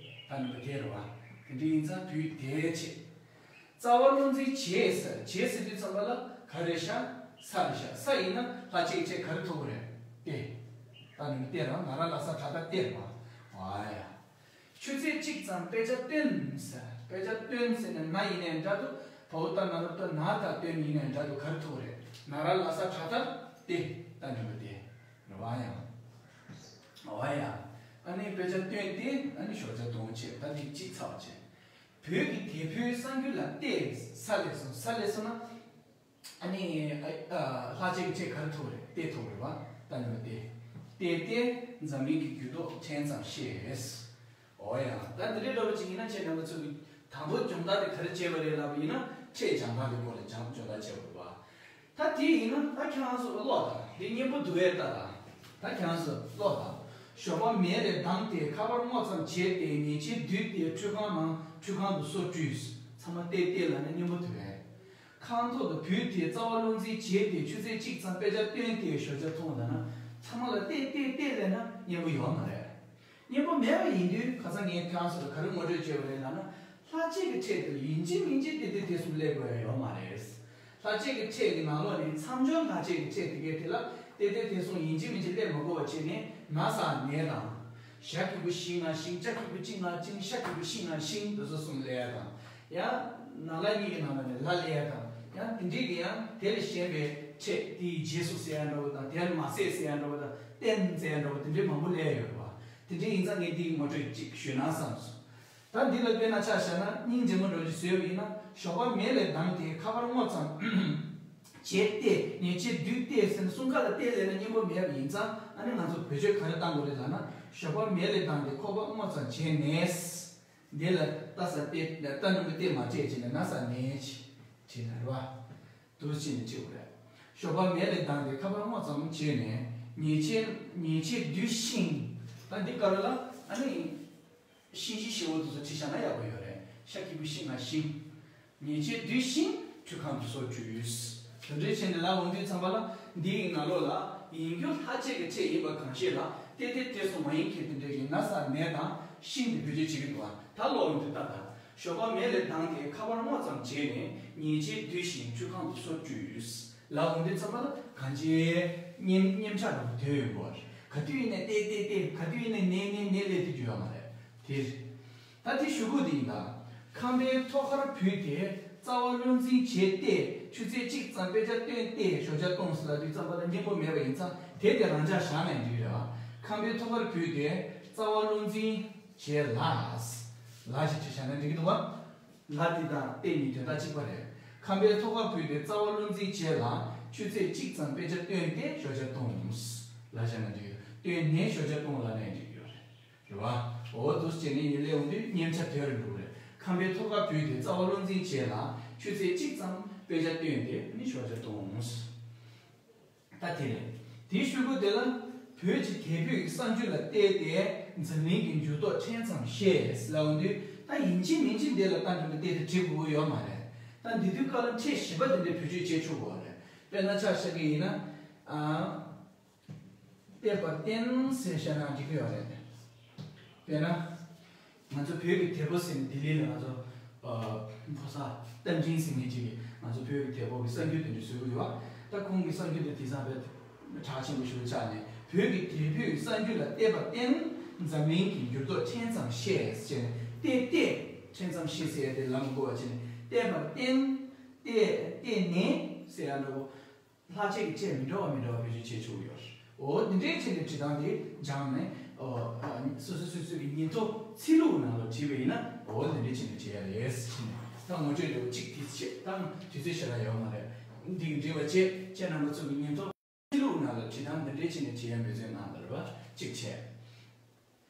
ད་ནི་བུ་དེ་རེད་བ། དེ་འདྲ་ཡིན་ཙང་བུ་དེ་བྱས། རྩ་བ་བློ་འཛིན་བྱས་ཟེར། བྱས་ཟེར་དུས་ཙམ་པ་ལ་ག་རེ་ཤ། ས་རེད་ཤ། ས་ཡིན་ན་ལྷ་བཅས་ཀྱི་ཕྲད་ག་རེ་ཐོབ་རེད། ཏེ། ད་ནི་བུ་དེ་རང་ན་ར་ལ་ས་གྲ་ད་ཏེ་རེད་བ། ཨ་ཡ། ཆུ་ཚོད་གཅིག་ཙམ་དཔེ་ཆ་སྟོན་ཟེར། དཔེ་ཆ་སྟོན་ཟེར་ནས་ན་ཡིན་ནའི་འདྲ་འདུག་བ་འོག་ཏ་ན་རོ་ཏ་ན་ད་སྟོན་ཡིན་ནའི་འདྲ་འདུག་ག་རེ་ཐོབ་རེད། ན་ར་ལ་ས་གྲ་ད་ཏེ། ད་འདི་མོ་དེ་རེད་བ། ཡང་། འོ་ཡ། ཨ་ནི་དཔེ་ཆ་སྟོན་ཏེ་ཨ་ནི་ཞོགས་ཇ་བཏུང་བྱས། ད་འདི་གཅིག་ཚར་བ་བྱས། བོད་ཀྱི་དེད་དཔོན་གསར་འགྱུར་ལ་བལྟས། ས་ལས་སོང་། ས་ལས་སོང་ན། ཨ་ནི་ཨ་ཨ་ལྷ་བཅས་ཀྱི་ཕྲད་ག་རེ་ཐོབ་རེད། ཏེ་ཐོབ་རེད་བ། ད་ནི་མ་ཏེ། ཏེ་ཏེ་འཛམ་གླིང་གི་འགྱུར་ལྡོག་ཕྲན་ཙམ་ཤེས། འོ་ཡ། ད་འདི་འདྲའི་འདྲ་བོ་ཅིག་ཡིན་ན་ཁྱེད་རྣམ་པ་ཚོ་གིས་དང་པོ་སྦྱོང་བརྡར་དེ་ག་རེ་བྱས་པ་རེད་ལབ་པ་ཡིན་ན། ཕྲད་སྦྱང་སྟངས་དེ་སྐོར་ལ་སྦྱང་སྦྱོང་བརྡར་བྱས་པ་རེད་བ། ད་དེ་ཡིན་ན་ད་ཁྱེད་རང་ཚོ་ཀློག་དང་། འདི་སྙན་པོ་འདུག་པས་ལྟ་དང་། ད་ཁྱེད་རང་ཚོ་ཀློག་དང་། ཞོགས་པ་མལ་ལས་ལྡང་སྟེ་ཁ་པར་སྔོག་ཙམ་བྱས་ཏེ་ཉལ་ཆས་བསྡུས་ཏེ་ཁྲུས་ཁང་ནང་ཁྲུས་ཁང་དུ་སོ་བཀྲུས། ཚང་མ་ཏེ་ཏེ་ལབ་ན་སྙན་པོ་འདུག་པས། ཁང་ཐོག་ཏུ་བུད་དེ་རྩ་བ་བློ་འཛིན་བྱས་ཏེ་ཆུ་ཚོད་གཅིག་ཙམ་དཔེ་ཆ་སྟོན་ཏེ་ཞོགས་ཇ་འཐུང་ལབ་ན། ཚང་མ་ལ་ཏེ་ཏེ་ཏེ་ལབ་ན་སྙན་པོ་ཡོད་མ་རེད། སྙན་པོ་མེད་པ་ཡིན་དུས་ཁ་སང་ངས་ཁྱེད་རང་ཚོ་ལ་ག་རེ་ངོ་སྤྲོད་བྱས་པ་རེད་ལབ་ན། ལྷ་བཅས་ཀྱི་ཕྲད་དེ་ལ་ཡིན་གཅིག་མིན་གཅིག་ཏེ་ཏེ་ཏེ་གསུམ་སླེབས་དགོས་ཡ་ཡོད་མ་རེད། ལྷ་བཅས་ཀྱི་ཕྲད་ཀྱི་ནང་ལོགས་ནས་མཚམས་སྦྱོར་ལྷ་བཅས་ཀྱི་ཕྲད་དེ་གའི་དེ་ལ་ཏེ་ཏེ་ཏེ་གསུམ་ཡིན་གཅིག་མིན་གཅིག་སླེབས་མ་དགོས་པ་བྱས་ནས་ན་ས་ནས་དང་། ཞ་གི་གུ་ཞི་ང་ཞིང་། ཅ་གི་གུ་ཅི་ང་ཅིང་། ཤ་གི་གུ་ཤི་ང་ཤིང་། དེ་ཚོ་གསུམ་སླེབས་ཡ་དང་། ཡང་ན་ལ་གཉིས་ཀྱི་ནང་ལ་ནས་ལ་སླེབས་ཡ་དང་། ཡང་དེ་འདྲའི་གི་ཡང་དེ་ལས་གཞན་པའི་ཕྲད་དེའི་རྗེས་སུ་ཟེར་ཡ་འདྲ་བོ་དང་། དེར་མ་ཟད་ཟེར་ཡ་འདྲ་བོ་དང་། བརྟེན་ཟེར་ཡ་འདྲ་བོ་དེ་འདྲའི་མང་པོ་སླེབས་ཡོད་རེད་བ། དེ་འདྲའི་ཡིན་ཙང་ངས་འདིའི་ངོ་སྤྲོད་ཅིག་ཞུས་ན་བསམ་སོང་། ད་འདི་ལ་དཔེར་ན་ཆ་བཞག་ན། སྙིང་རྗེ་མོ་འདྲ་ཅིག་བཟོས་པ་ཡིན་ན། ཞོགས་པ་མེ་ལས་ལྡང་སྟེ། ཁ་པར་སྔོ་ཙམ་བྱས་ཏེ། ཉེས་ཆད་བསྡུས་ཏེ་ཟེར་ནས་གསུམ་ཀ་ལ་ཏེ་སླེབས་ན་སྙན་པོ་མེད་པ་ཡིན་ཙང་། ཨ་ནི་ང་ཚོ་བེད་སྤྱོད་ག་རེ་བཏང་དགོས་རེད་ལབ་ན། ཞོགས་པ་མེ་ལས་ལྡང་སྟེ་ཁ་པར་སྔོ་ཙམ་བྱས་ནས། འདི་ལ་ཏ་ས་ཏེ། ཏ་ནུ་མ་ཏེ་མ་བྱས་བྱས་ནས་ན་ས་ནས་བྱས་ན་རེད་བ། འདུག་སེ་བྱས་ནས་བྲིས་པ་རེད། ཞོགས་པ་མེ་ལས་ལྡང་སྟེ་ཁ་པར་སྔོ་ཙམ་བྱས་ནས། ཉེས་ཆད་ཉེས་ཆད་བསྡུས་ཤིང་། ད་འདི་ག་རེ་ལ། ཨ་ནི་ཤིང་གཞི་ཞེ་པོ་དེ་ཚོ་བྲིས་བཞག་ན་ཡག་པོ་ཡོད་རེད། ཤ་ཁྱི་པོ་ཤིང་ང་ཤིང་། ཉེས་ཆད་བསྡུས་ཤིང་ཁྲུས་ཁང་དུ་སོ་བཅུག་དེ་འདྲའི་བྱས་ནས་ལབ་འོང་དུས་ཙམ་པ་ལ། འདིའི་ནང་ལོགས་ལ་ཡིན་རྒྱུ་ལྷག་བཅས་ཀྱི་ཕྲད་ཡིན་པ་གང་ཞིག་ལ་ཏེ་ཏེ་ཏེ་སོགས་མ་ཡིན་མཁན་དེ་འདྲའི་གི་ན་ས་ནས་དང་ཤིང་དེ་བེད་སྤྱོད་བྱེད་ཀྱི་འདུག་བ། ད་ལོག་འོང་དུས་ལྟ་དང་། ཞོགས་པ་མེ་ལས་ལྡང་སྟེ་ཁ་པར་སྔོ་ཙམ་བྱས་ནས། ཉེས་ཆད་བསྡུས་ཤིང་ཁྲུས་ཁང་དུ་སོ་བཅུག་ལབ་འོང་དུས་ཙམ་པ་ལ་གང་ཅི་མཉེན་མཉེན་ཆ་རང་དུ་དོད་ཡོད་དགོས་པ་རེད། ག་དུས་ཡིན་ནའི་ཏེ་ཏེ་ཏེ། ག་དུས་ཡིན་ནའི་ནས་ནས་ནས་སླེབས་དུས་རྒྱུ་ཡོད་མ་རེད། དེ་རེད། ད་དེ་ཞུ་དགོས་དེ་ཡིན་ད། ཁང་པའི་ཐོག་ཁར་བུད་དེ་རྩ་བ་བློ་འཛིན་བྱས་ཏེ། ཆུ་ཚོད་གཅིག་ཙམ་དཔེ་ཆ་བཏོན་ཏེ་ཞོགས་ཇ་བཏུང་ཟེར་ལབ་དུས་ཙམ་པ་ལ་སྙན་པོ་མེད་པ་ཡིན་ཙང་། དེ་དེ་རང་འཇགས་བཞག་ན་འགྲིག་རེད་བ། ཁང་པའི་ཐོག་ཁར་བུད་དེ་རྩ་བ་བློ་འཛིན་བྱས་ལ། ལ་ཞིག་བྲིས་བཞག་ན་འགྲིག་གི་འདུག་བ། ལ་དེ་དང་ཏེ་གཉིས་དོན་དག་གཅིག་པ་རེད། ཁང་པའི་ཐོག་ཁར་བུད་དེ་རྩ་བ་བློ་འཛིན་བྱས་ལ། ཆུ་ཚོད་གཅིག་ཙམ་དཔེ་ཆ་བཏོན་ཏེ་ཞོགས་ཇ་བཏུང་ལ་བཞག་ན་འགྲིག་ཡོད། བཏོན་ནས་ཞོགས་ཇ་བཏུང་ལ་ནས་འགྲིག་ཡོད་རེད། རེད་བ། འོ་འདུག་སེ་བྱས་ནས་ཡིན་ལས་འོང་དུས་མཉེན་ཆ་དོད་རུ་འགྲོ་གི་རེད། ཁང་པའི་ཐོག་ཁར་བུད་དེ་རྩ་བ་བློ་འཛིན་བྱས་ལ། ཆུ་ཚོད་གཅིག་ཙམ་དཔེ་ཆ་བཏོན་ཏེ་ནི་ཞོགས་ཇ་བཏུང་། ད་དེ་རེད། དེའི་ཤུལ་དེ་ལ་བོད་ཀྱི་དེ་སྤྱོད་ཀྱི་གསར་འགྱུར་ལ་བལྟས་ཏེ་འཛམ་གླིང་གི་འགྱུར་ལྡོག་ཕྲན་ཙམ་ཤེས་ལབ་འོང་དུས། ད་ཡིན་གཅིག་མིན་གཅིག་འདི་ལ་ལྟ་འགྲོ་གི་བལྟས་ཏེ་བྲིས་དགོས་ཀྱི་ཡོད་མ་རེད། ད་འདི་དུས་སྐབས་ལ་ཕྲད་བཞི་པ་དེ་འདྲའི་བེད་སྤྱོད་བྱེད་ཆོག་གི་ཡོད་རེད། དཔེར་ན་ཆ་བཞག་གི་ཡིན་ན། ཨ། བལྟས་པར་བརྟེན་ཟེར་བཤད་ན་འགྲིག་གི་ཡོད་རེད། དཔེར་ན། ང་ཚོ་བོད་ཀྱི་དེབ་ཕྲེང་ཟེར་ནས་ལྡི་ལི་ལ་ང་ཚོ་ཨ་ཕོ་གསར་རྟ་མགྲིན་ཟེར་མཁན་ཅིག་གིས་ང་ཚོ་བོད་ཀྱི་དེབ་ཕྲེང་གི་གསར་འགྱུར་དེ་འདྲ་བཟོས་ཀྱི་ཡོད་པ། ད་ཁོང་གི་གསར་འགྱུར་དེ་དེང་སང་དཔེ་གྲགས་ཆེན་པོ་ཞིག་ལ་ཆགས་ནས། བོད་ཀྱི་དེབ་ཕྲེང་གི་གསར་འགྱུར་ལ་བལྟས་པར་བརྟེན་འཛམ་གླིང་གི་འགྱུར་ལྡོག་ཕྲན་ཙམ་ཤེས་ཟེར་ནས། བལྟས་ཏེ་ཕྲན་ཙམ་ཤེས་ཟེར་ཡ་དེ་ལབ་མི་དགོས་པ་བྱས་ནས། བལྟས་པར་བརྟེན། བལྟས། བལྟས་ནས་ཟེར་ཡ་འདྲ་པོ། ལྷག་བཅས་ཀྱི་ཕྲད་མི་འདྲ་བ་མི་འདྲ་བ་བེད་སྤྱོད་བྱེད་ཆོག་གི་ཡོད་རེད། འོ་དེ་འདྲའི་ཆེད་དུ་བྲིས་སྟངས་དེ་སྦྱངས་ནས། འོ་ཨ་སོ་སོ་སོ་སོ་གི་ཉིན་ཐོ་ཚིག་ལྷུག་ནང་ལ་བྲིས་པ་ཡིན་ན། འོ་དེ་འདྲའི་ཆེད་དུ་བྱེད་ཡ་རེད་ཟེར་ནས། ད་ངོ་སྤྲོད་འདྲ་བོ་གཅིག་དེ་བྱེད་ད། དུས་ཚོད་ཞེ་དྲག་ཡོད་མ་རེད། འདི་གི་འབྲེལ་བ་བྱེད། ཁྱེད་རྣམ་པ་ཚོ་གི་ཉིན་ཐོ་ཚིག་ལྷུག་ནང་ལ་བྲིས་སྟངས་འདི་འདྲའི་ཆེད་དུ་བྱེད་ཡ་འབད་བརྩོན་གནང་དང་རེད་པ། གཅིག་བྱས།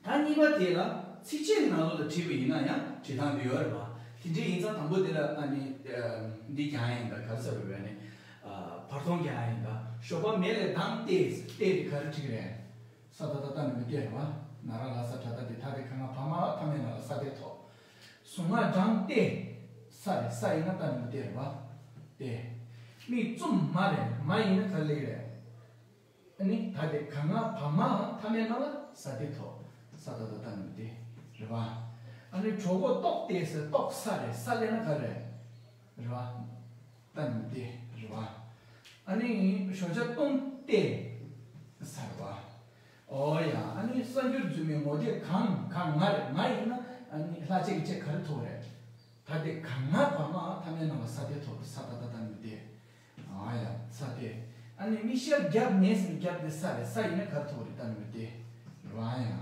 ད་གཉིས་པ་དེ་ལ་ཚིགས་བཅད་ནང་ལོགས་ལ་བྲིས་པ་ཡིན་ན་ཡང་བྲིས་སྟངས་འདི་ཡོད་རེད་པ། དེ་འདྲ་ཡིན་ཙང་དང་པོ་དེ་ལ་ཨ་ནི་འདི་རྒྱག་ཡིན་ད་ག་རེ་ཟེར་བ་ཡོད་ནི། བར་སྟོང་རྒྱག་ཡིན་ད། ཞོགས་པ་མེ་ལས་ལྡང་སྟེ། སྟེ་དེ་ག་རེ་བྲིས་རེད། ས་ད་བཏགས་སྟ་ན་མི་སྟེ་རེད་པ། ན་ར་ལ་ས་ད་བཏགས་སྟེ། ད་དེ་ག་ང་བ་མ་ཐ་མའི་ན་ལ་ས་སྟེ་ཐོགས། གཟུངས་སྔགས་བགྲངས་ཏེ། ས་རེད། ས་ཡིན་ན་སྟ་ན་མི་སྟེ་རེད་པ། སྟེ། མིག་བཙུམ་མ་རེད། མ་ཡིན་ན་ག་རེ་ལབ་ཀྱི་རེད། ཨ་ནི་ད་དེ་ག་ང་བ་མ་ཐ་མའི་ན་ལ་ས་སྟེ་ཐོགས། ས་ད་བཏགས་སྟ་ན་མི་སྟེ་རེད་པ། ཨ་ནི་གྲོད་ཁོག་ལྟོགས་ཏེ་ཟེར། ལྟོགས་ས་རེད། ས་ལབ་ན་ག་རེ་རེད། རེད་པ། སྟ་ན་མི་སྟེ་རེད་པ། ཨ་ནི་ཞོགས་ཇ་བཏུང་སྟེ་ས་རེད་པ། འོ་ཡ། ཨ་ནི་གསར་འགྱུར་རྫུན་མའི་ངོ་དེབ་གང་། གང་ང་རེད། ང་ཡིན་ན་ཨ་ནི་ལྷག་བཅས་ཀྱི་ཕྲད་ག་རེ་ཐོགས་རེད། ད་དེ་ག་ང་བ་མ་ཐ་མའི་ན་ལ་ས་སྟེ་ཐོགས། ས་ད་བཏགས་སྟ་ན་མི་སྟེ། ཨ་ཡ། ས་སྟེ། ཨ་ནི་མིག་ཤེལ་རྒྱབ་ནས་ཟེར་ནས་རྒྱབ་དེ་ས་རེད། ས་ཡིན་ན་ག་རེ་ཐོགས་རེད། སྟ་ན་མི་སྟེ་རེད་པ། ཡ།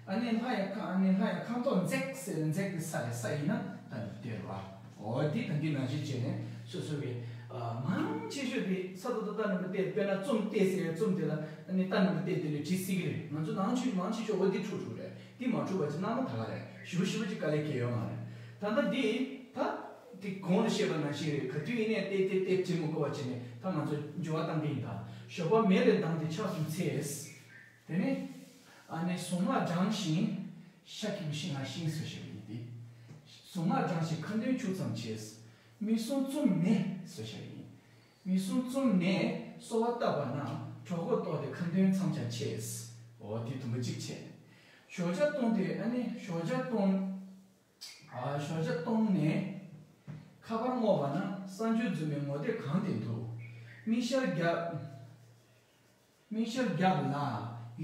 ཨ་ནི་ལྷ་ཡང་ཁ། ཨ་ནི་ལྷ་ཡང་ཁང་ཐོག་འཛེགས་ཟེར་ནས་འཛེགས་དེ་ས་རེད། ས་ཡིན་ན་སྟ་ན་མི་སྟེ་རེད་པ། འོ་དེ་ད་གིན་ནང་བཞིན་བྱས་ནས་སོ་སོ་གི་ཨ་མང་ཆེ་ཤོས་དེ་ས་ད་བཏགས་སྟ་ན་མི་སྟེ། དཔེར་ན་བཙུམ་སྟེ་ཟེར་བའི་བཙུམ་དེ་ལ་ཨ་ནི་སྟ་ན་མི་སྟེ་དེ་ལས་བྲིས་སྲིད་ཀྱི་རེད། ང་ཚོ་ནང་ཆོས་མང་ཆེ་ཤོས་འོ་དེ་འཁྲུག་འགྲོ་རེད། དེ་མ་འཁྲུག་པ་ཅིག་གནང་ན་ད་ག་རེད། ཞེ་པོ་ཞེ་པོ་ཅིག་དཀའ་ལས་ཁེལ་ཡོད་མ་རེད། ད་ལྟ་འདི་ད་དེ་གོང་ལ་བཤད་པ་ནང་བཞིན་རེད། ག་དུས་ཡིན་ནའི་ཏེ་ཏེ་ཏེ་བྲིས་མི་དགོས་པ་བྱས་ནས་ད་ང་ཚོ་འགྱུར་བ་གཏང་གི་ཡིན། ད་ཞོགས་པ་མེ་ལས་ལྡང་སྟེ་ཆགས་སུ་འཚལ། དེ་ནས་ཨ་ནི་གཟུངས་སྔགས་བགྲངས་ཤིང་། ཤ་ཁྱི་པོ་ཤིང་ང་ཤིང་ཟེར་བཤད་པ་ཡིན་ཏེ། གཟུངས་སྔགས་བགྲངས་ཤིང་ཁ་འདོན་ཆུ་ཙམ་བྱས། མིག་ཟུང་བཙུམས་ནས་ཟེར་བཤད་པ་ཡིན། མིག་ཟུང་བཙུམས་ནས་གསོལ་བ་བཏབ་པ་ན་གྲོད་ཁོག་ལྟོགས་ཏེ་ཁ་འདོན་མཚམས་ཀྱང་ཆད། འོ་དེ་དུམ་བུ་གཅིག་བྱས། ཞོགས་ཇ་བཏུང་སྟེ། ཨ་ནི་ཞོགས་ཇ་བཏུང་། ཨ། ཞོགས་ཇ་བཏུང་ནས་ཁ་པར་སྔོག་པ་ན་གསར་འགྱུར་རྫུན་མའི་ངོ་དེབ་གང་དེ་འདུག་མིག་ཤར་རྒྱབ། མིག་ཤར་རྒྱབ་ལ་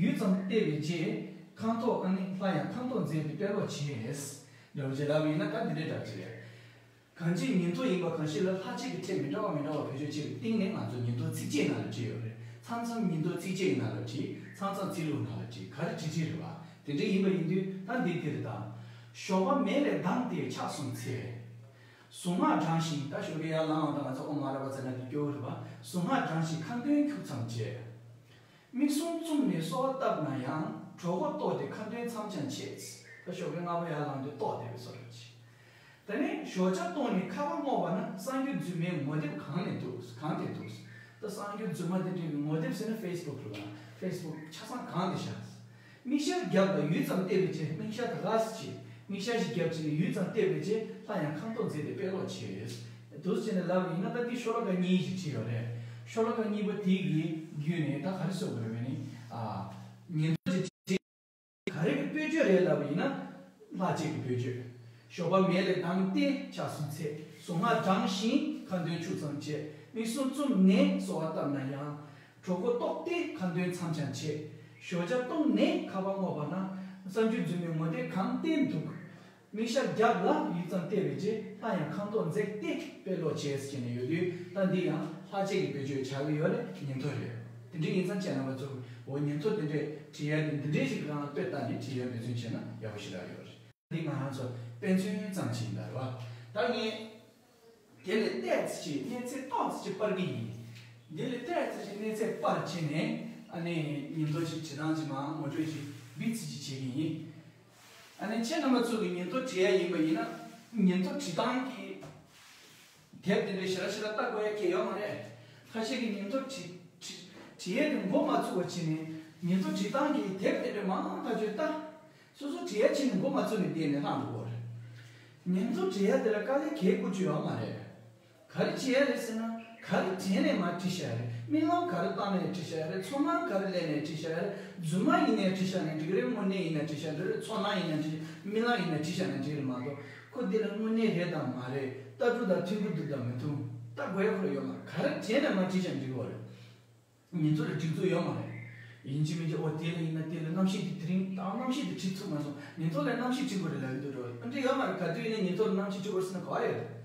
ཡུད་ཙམ་བལྟས་པའི་རྗེས་ཁང་ཐོག། ཨ་ནི་ལྷ་ཡང་ཁང་ཐོག་འཛེགས་ཏེ་དཔེ་ཀློག་བྱས། འདྲ་བོ་ཅིག་ལབ་པ་ཡིན་ན་ད་འདི་འདྲའི་འདྲ་ཅིག་རེད། གང་ཅིའི་ཉིན་ཐོ་ཡིན་པ་གང་ཞིག་ལ་ལྷག་བཅས་ཀྱི་ཕྲད་མི་འདྲ་བ་མི་འདྲ་བ་བེད་སྤྱོད་བྱས་པའི་སྟེང་ནས་ང་ཚོ་ཉིན་ཐོ་ཚིགས་བཅད་ནང་ལ་བྲིས་ཡོད་རེད། མཚམས་མཚམས་ཉིན་ཐོ་ཚིགས་བཅད་ནང་ལ་བྲིས། མཚམས་མཚམས་ཚིག་ལྷུག་ནང་ལ་བྲིས། ག་རེ་བྲིས་བྲིས་རེད་བ། དེ་འདྲ་ཡིན་པ་ཡིན་དུས་ད་འདི་འདི་རེད་ད། ཞོགས་པ་མེ་ལས་ལྡངས་ཏེ་ཆགས་སོང་ཚེ། གཟུངས་སྔགས་བགྲངས་ཤིང་ད་ཞོགས་ཀས་ཡར་ལངས་པ་དང་ང་ཚོ་ཨོཾ་ཨ་ར་པ་ཙ་ན་དེ་སྐྱོར་བ་རེད་པ། གཟུངས་སྔགས་བགྲངས་ཤིང་ཁ་འདོན་ཁྱུག་ཙམ་བྱས། མིག་ཟུང་བཙུམས་ནས་གསོལ་བ་བཏབ་ན་ཡང་གྲོད་ཁོག་ལྟོགས་ཏེ་ཁ་འདོན་མཚམས་འཇོག་བྱེད། ད་ཞོགས་ཀས་སྔ་པོ་ཡར་ལངས་དུས་ལྟོགས་བསྡད་པའི་བཟོ་འདྲ་ཅིག་ད་ནི་ཞོགས་ཇ་བཏུང་ནས་ཁ་པར་སྔོག་པ་ན་གསར་འགྱུར་རྫུན་མའི་ངོ་དེབ་གང་ནས་འདུག་གང་དེ་འདུག་ད་གསར་འགྱུར་རྫུན་མ་དེ་འདྲའི་ངོ་དེབ་ཟེར་ན་ཕེ་སི་བུག་རེད་པ། ཕེ་སི་བུག་ཆ་ཚང་གང་དེ་བཞག་མིག་ཤར་རྒྱབ་ལ་ཡུད་ཙམ་བལྟས་པའི་རྗེས་མིག་ཤར་དེ་ག་སེ་བྱས། མིག་ཤར་ཞིག་རྒྱབ་བྱས་ནས་ཡུད་ཙམ་བལྟས་པའི་རྗེས་སླར་ཡང་ཁ་མདོག་མཛེས་ཏེ་དཔེ་ཀློག་བྱས། འདུག་སེ་བྱས་ནས་ལབ་པ་ཡིན་ན་ད་འདི་ཤོ་ལོ་ཀ་གཉིས་ཤིག་བྲིས་ཡོད་རེད། ཤོ་ལོ་ཀ་གཉིས་པོ་དེ་གི་བརྒྱུད་ནས་ད་ག་རེ་གསུང་དགོས་རེད་པས་ནི། ཨ། ཉིན་ཐོ་ཅིག་བྲིས། ག་རེ་གི་དཔེ་བརྗོད་རེད་ལབ་པ་ཡིན་ན། ལྷག་བཅས་ཀྱི་དཔེ་བརྗོད། ཞོགས་པ་མེ་ལས་ལྡངས་ཏེ་ཆགས་སོང་ཚེ། གཟུངས་སྔགས་བགྲངས་ཤིང་ཁ་འདོན་ཁྱུག་ཙམ་བྱས། མིག་ཟུང་བཙུམས་ནས་གསོལ་བ་བཏབ་ན་ཡང་། གྲོད་ཁོག་ལྟོགས་ཏེ་ཁ་འདོན་མཚམས་འཇོག་བྱེད། ཞོགས་ཇ་བཏུངས་ནས་ཁ་པར་སྔོག་པ་ན། གསར་འགྱུར་རྫུན་མའི་ངོ་དེབ་གང་བལྟས་འདུག་མིག་ཤར་རྒྱབ་ལ་ཡུད་ཙམ་བལྟས་པའི་རྗེས་སླར་ཡང་ཁ་མདོག་མཛེས་ཏེ་དཔེ་ཀློག་བྱས་ཟེར་ནས་ཡོད་དུས། ད་འདི་ཡང་ལྷག་བཅས་ཀྱི་དཔེ་བརྗོད་ཆགས་ཀྱི་ཡོད་རེད། ཉིན་ཐོ་རེད། དེ་འདྲ་ཡིན་ཙང་ཁྱེད་རྣམ་པ་ཚོ་འོ་ཉིན་ཐོ་དེ་འདྲས་བྲིས་ཡ་དེ་འདི་འདྲས་ཞིག་རང་ལ་དཔེ་ལྟ་ནས་བྲིས་ཡ་འབད་བརྩོན་བྱས་ན་ཡག་པོ་ཞེ་དྲག་ཡོད་རེད། འདི་ང་རང་ཚོ་དཔེ་མཚོན་ཙམ་ཞིག་ཡིན་པ་རེད་པ། ད་ངས་དེ་ལས་ཏོག་ཙམ་ཅིག་གནས་ཚད་ཏོག་ཙམ་ཅིག་སྤར་གྱི་ཡིན། དེ་ལས་ཏོག་ཙམ་ཅིག་གནས་ཚད་སྤར་བྱས་ནས་ཨ་ནི་ཉིན་ཐོ་ཅིག་བྲིས་སྟངས་ཅིག་མར་ངོ་སྤྲོད་ཅིག་བི་ཙི་ཅིག་བྱེད་ཀྱི་ཡིན། ཨ་ནི་ཁྱེད་རྣམ་པ་ཚོ་གི་ཉིན་ཐོ་བྲིས་ཡ་ཡིན་པ་ཡིན་ན། ཉིན་ཐོ་བྲིས་སྟངས་ཀྱི་དེབ་དེ་འདྲའི་ཞེ་དྲག་ཞེ་དྲག་ལྟ་དགོས་ཡ་གང་ཡང་ཡོད་མ་རེད། ཁ་ཤས་ཀྱིས་ཉིན་ཐོ་བྲིས་བྲིས་བྲིས་ཡ་དེ་འགོ་མ་ཚུགས་པ་བྱས་ནས་ཉིན་ཐོ་བྲིས་སྟངས་ཀྱི་དེབ་དེ་འདྲ་མང་ཐག་ཆོད་ལྟ། སོ་སོ་བྲིས་ཡ་བྱས་ནས་འགོ་མ་ཚུགས་ནས་བསྡད་ནས་ལྷག་འགྲོ་གི་རེད། ཉིན་ཐོ་བྲིས་ཡ་དེ་ལ་དཀའ་ལས་གང་ཡང་དགོས་ཀྱི་ཡོད་མ་རེད། ག་རེ་བྱེད་ཡ་རེད་ཟེར་ན། ག་རེ་དྲན་ནས་མར་བྲིས་བཞག་ཡ་རེད། རྨི་ལམ་ག་རེ་བཏང་ནས་བྲིས་བཞག་ཡ་རེད། ཚོར་སྣང་ག་རེ་སླེབས་ནས་བྲིས་བཞག་ཡ་རེད། རྫུན་མ་ཡིན་ནའི་བྲིས་བཞག་ནའི་འགྲིག་གི་རེད། དངོས་གནས་ཡིན་ནའི་བྲིས་བཞག་འགྲིག་རེད། ཚོར་སྣང་ཡིན་ནའི་བྲིས། རྨི་ལམ་ཡིན་ནའི་བྲིས་བཞག་ནའི་འགྲིག་རེད་མ་གཏོགས། ཁོ་འདི་ལ་དངོས་གནས་རེད་དམ་མ་རེད། ལྟ་གྲུབ་དང་མཐུན་གྱི་འདུག་དང་མི་མཐུན། ལྟ་དགོས་ཡ་ཁོ་རང་ཡོད་མ་རེད། ག་རེ་དྲན་ནས་མར་བྲིས་བཞག་འགྲིག་གི་རེད། ཉིན་ཐོ་ལ་སྒྲིག་འཛུགས་ཡོད་མ་རེད། ཡིན་གཅིག་མིན་གཅིག་འོ་དེ་ལ་ཡིན་ན་དེ་ལ་གནམ་གཤིས་དེ་དེ་རིང་ད་གནམ་གཤིས་དེ་འགྲིག་ཚུགས་མ་སོང་། ཉིན་ཐོ་ལ་གནམ་གཤིས་འགྲིག་དགོས་རེད་ལབ་ཀྱི་འདུག་རོ། ཨ་འདྲ་ཡོད་མ་རེད། ག་དུས་ཡིན་ནའི་ཉིན་ཐོ་ལ་གནམ་གཤིས་འགྲིག་དགོས་ཟེར་ན་ག་པར་ཡོད་རེད།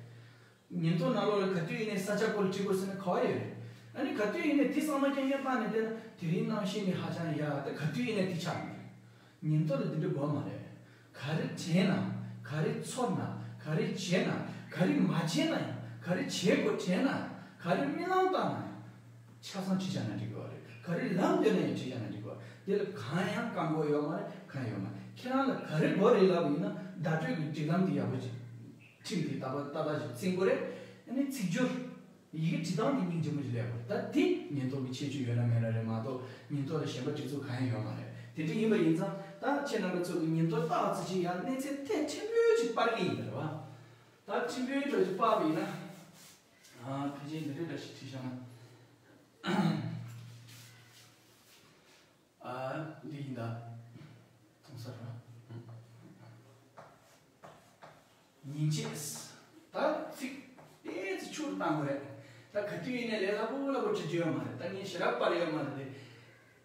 ཉིན་ཐོ་ནང་ལོགས་ལ་ག་དུས་ཡིན་ནའི་ས་ཆ་སྐོར་ལ་འགྲིག་དགོས་ཟེར་ན་ག་པར་ཡོད་རེད། ཨ་ནི་ག་དུས་ཡིན་ནའི་དེ་བསམ་བློ་རྐྱང་རྐྱང་བཏང་ནས་བསྡད་ན་དེ་རིང་གནམ་གཤིས་ནི་ཧ་ཅང་ཡག་ད་ག་དུས་ཡིན་ནའི་དེ་ཆགས་མི་རེད། ཉིན་ཐོ་ལ་དེ་འདྲ་དགོས་མ་རེད། ག་རེ་དྲན་ན། ག་རེ་ཚོར་ན། ག་རེ་བྱས་ན། ག་རེ་མ་བྱས་ན་ཡང་། ག་རེ་བྱེད་དགོས་དྲན་ན། ག་རེ་རྨི་ལམ་བཏང་ན་ཡང་། ཆ་ཚང་བྲིས་བཞག་ན་འགྲིག་གི་རེད། ག་རེ་ལམ་སྟོན་ན་ཡང་བྲིས་བཞག་ན་འགྲིག་གི་རེད། དེ་ལ་གང་ཡང་བཀག་འགོག་ཡོད་མ་རེད། གང་ཡང་ཡོད་མ་རེད། ཁྱེད་རང་ལ་ག་རེ་དགོས་རེད་ལབ་པ་ཡིན་ན་བརྡ་སྤྲོད་ཀྱི་སྒྲིག་ལམ་དེ་ཡག་པོ་ཅིག་ཁྲིམས་དེ་ཏག་ཏག་ཏག་ཏག་ཅིག་འཛིན་དགོས་རེད། ཨ་ནི་ཚིག་སྦྱོར། ཡི་གེ་བྲིས་སྟངས་དེ་སྙིང་རྗེ་མོ་ཞིག་སླེབས་པ་རེད། ད་དེ་ཉིན་ཐོ་གི་ཁྱད་ཆོས་ཡོད་ན་མེད་ན་རེད་མ་གཏོགས་ཉིན་ཐོ་ལ་གཞན་པ་སྒྲིག་འཛུགས་གང་ཡང་ཡོད་མ་རེད། དེ་འདྲ་ཡིན་པ་ཡིན་ཙང་ད་ཁྱེད་རྣམ་པ་ཚོ་གི་ཉིན་ཐོ་ཏོག་ཙམ་ཅིག་ཡང་གནས་ཚད་ཐད་ཕྲན་བུ་ཅིག་སྤར་གྱི་ཡིན་པ་རེད་བ། ད་ཕྲན་བུ་འདྲ་ཅིག་སྤར་བ་ཡིན་ན། ཨ་ཕལ་ཆེར་འདི་འདྲ་འདྲ་ཞིག་བྲིས་བཞག་ན། ཨ་འདི་ཡིན་ད། མཐོང་ས་རེད་བ། ཉིན་བྱེད། ད་ཚིག་ཏོག་ཙམ་ཆུང་རུ་བཏང་དགོས་རེད། ད་ག་དུས་ཡིན་ནའི་ལས་སླ་པོ་སླ་པོ་བྲི་རྒྱུ་ཡོད་མ་རེད། ད་ངས་ཞེ་དྲག་སྤར་ཡོད་མ་རེད་དེ།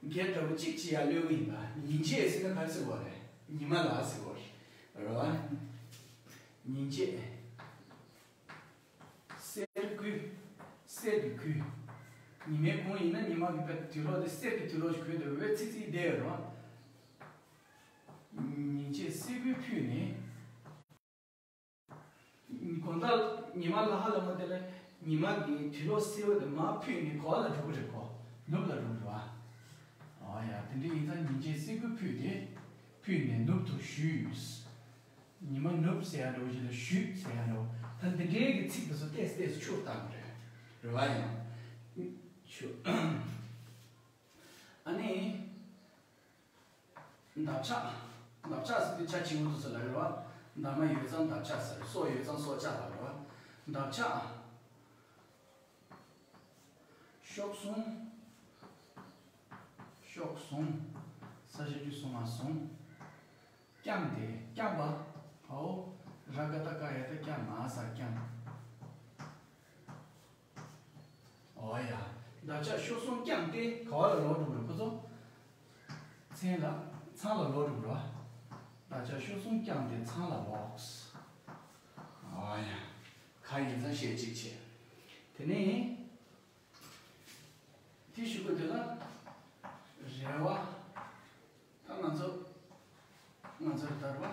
འགལ་འདྲ་པོ་གཅིག་བྱེད་ཡ་གློད་གི་ཡིན་པ། ཉིན་བྱེད་ཟེར་ན་ག་རེ་ཟེར་བ་རེད། ཉི་མ་ལ་ཟེར་བ་རེད་བ། ཉིན་བྱེད། གསེར་སྐུད། གསེར་གྱི་ཁུད། ཉི་མའི་གུང་ཡིན་ན་ཉི་མ་གི་དུས་ལོག་དེ་གསེར་གྱི་དུས་ལོག་ཞིག་གུད་དེ་འོད་ཚིག་ཚིག་བསྡད་ཡོད་རེད་བ། ཉིན་བྱེད་གསེར་སྐུད་ཕུད་ནས། དགོང་དག་ཉི་མ་ལ་ཧ་ལམ་དེ་ལ་ཉི་མ་གི་དུས་ལོག་སེར་པོ་དེ་མར་ཕུད་ནས་ག་པར་ལ་འགྲོ་གི་རེད། གོ། ནུབ་ལ་འགྲོ་གི་རེད་བ། ཨོ་ཡ། དེ་འདྲ་ཡིན་ཙང་ཉིན་བྱེད་གསེར་སྐུད་ཕུད་དེ། ཕུད་ནས་ནུབ་ཏུ་བཞུད། ཉི་མ་ནུབ་ཟེར་ཡ་འདྲ་བོ་ཞིག་ལ་བཞུད་ཟེར་ཡ་འདྲ་བོ། ད་འདི་འདྲའི་གི་ཚིག་དེ་ཚོ་ཏོག་ཙམ་ཏོག་ཙམ་ཆུང་རུ་བཏང་དགོས་རེད། རེད་བ། ཡང་ཆུང་། ཨ་ནི། འདབ་ཆགས། འདབ་ཆགས་ཟེར་དུས་ཆ་ཆེན་པོ་དེ་ཚོ་ལ་རེད་བ། འདབ་མ་ཡོད་ཙང་འདབ་ཆགས་ཟེར། སོ་ཡོད་ཙང་སོ་ཆགས་ལ་རེད་བ། འདབ་ཆགས། གཤོག་ཟུང་། གཤོག་ཟུང་། ས་ཞབས་ཀྱུ་སུ་མ་ཟུང་། བརྐྱངས་ཏེ། བརྐྱངས་པ། ཧའོ། ར་ག་བཏགས་རྐ་ཡ་བཏགས་རྐྱ་མ་ས་བརྐྱངས། ཨོ་ཡ། འདབ་ཆགས་གཤོག་ཟུང་བརྐྱངས་ཏེ་ག་པར་ལ་ལོག་འགྲོ་གི་རེད། ཁོ་ཚོ། ཚང་ལ། ཚང་ལ་ལོག་འགྲོ་གི་རེད་བ། འདབ་ཆགས་གཤོག་ཟུང་བརྐྱངས་ཏེ་ཚང་ལ་ལོག་ཨོ་ཡ། ག་ཡིན་ཙང་བཤད་གཅིག་བྱས། དེ་ནས། དེ་ཞུ་དགོས་དེ་ལ། རེ་བ། ད་ང་ཚོ། ང་ཚོར་དར་བ།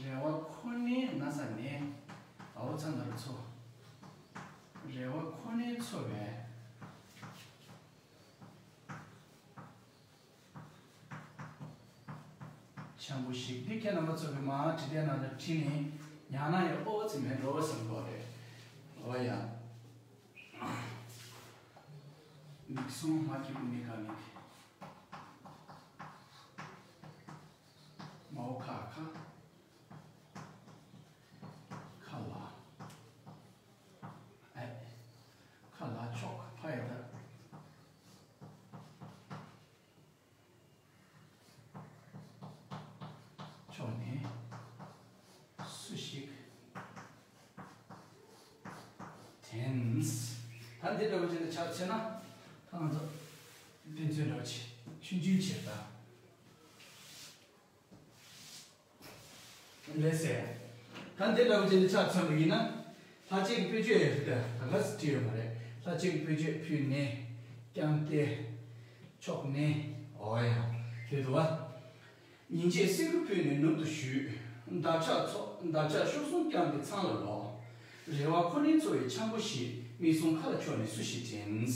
རེ་བ་ འཆམ་པོ་ཞིག་འདི་ཁྱེད་རྣམ་པ་ཚོ་གི་མ་བྲིས་དེ་ནང་ལ་བྲིས་ནས་ཉག་ན་ཡང་ཨོ་ཙི་མེད་འགྲོ་བ་བསམ་གོ་རེད། ཨོ་ཡ། མིག་ཟུང་མ་སྐྱིད་པོ་མི་ག་མིག་མའོ་ཁ་ཁ། ཁ་ལ། ཨེ། ཁ་ལ་ཆོག་ཕ་ཡ་ད། ཕྱོགས་ནས་སུ་ཞིག་དྲན། ད་འདི་འདྲ་བོ་ཅིག་ལ་ཆ་མཚོན་ན་ད་ང་ཚོ་དཔེ་མཚོན་འདྲ་བོ་ཅིག་ཆུང་ཆུང་བྱེད་ད། ལགས་སེ། ད་འདི་འདྲ་བོ་ཅིག་ལ་ཆ་མཚོན་པ་ཡིན་ན། ལྷ་ཆོས་ཀྱི་དཔེ་བརྗོད་ཡོད་ད་ག་ས་བྲིས་ཡོད་མ་རེད། ལྷ་ཆོས་ཀྱི་དཔེ་བརྗོད་ཕུལ་ནས་ཀྱང་སྟེ། ཕྱོགས་ནས། འོ་ཡ། དེ་འདུག་བ། ཉིན་བྱེད་གསེར་སྐུ་ཕུལ་ནས་ནུབ་ཏུ་བཞུད། འདབ་ཆགས་ཚོགས་འདབ་ཆགས་གཤོག་ཟུང་བརྐྱངས་ཏེ་ཚང་ལ་ལོག། རེ་བ་ཁོ་ནའི་འཚོ་བའི་འཆམ་པོ་ཞིག་མིག་ཟུང་མཁའ་ལ་ཕྱོགས་ནས་སུ་ཞིག་དྲན།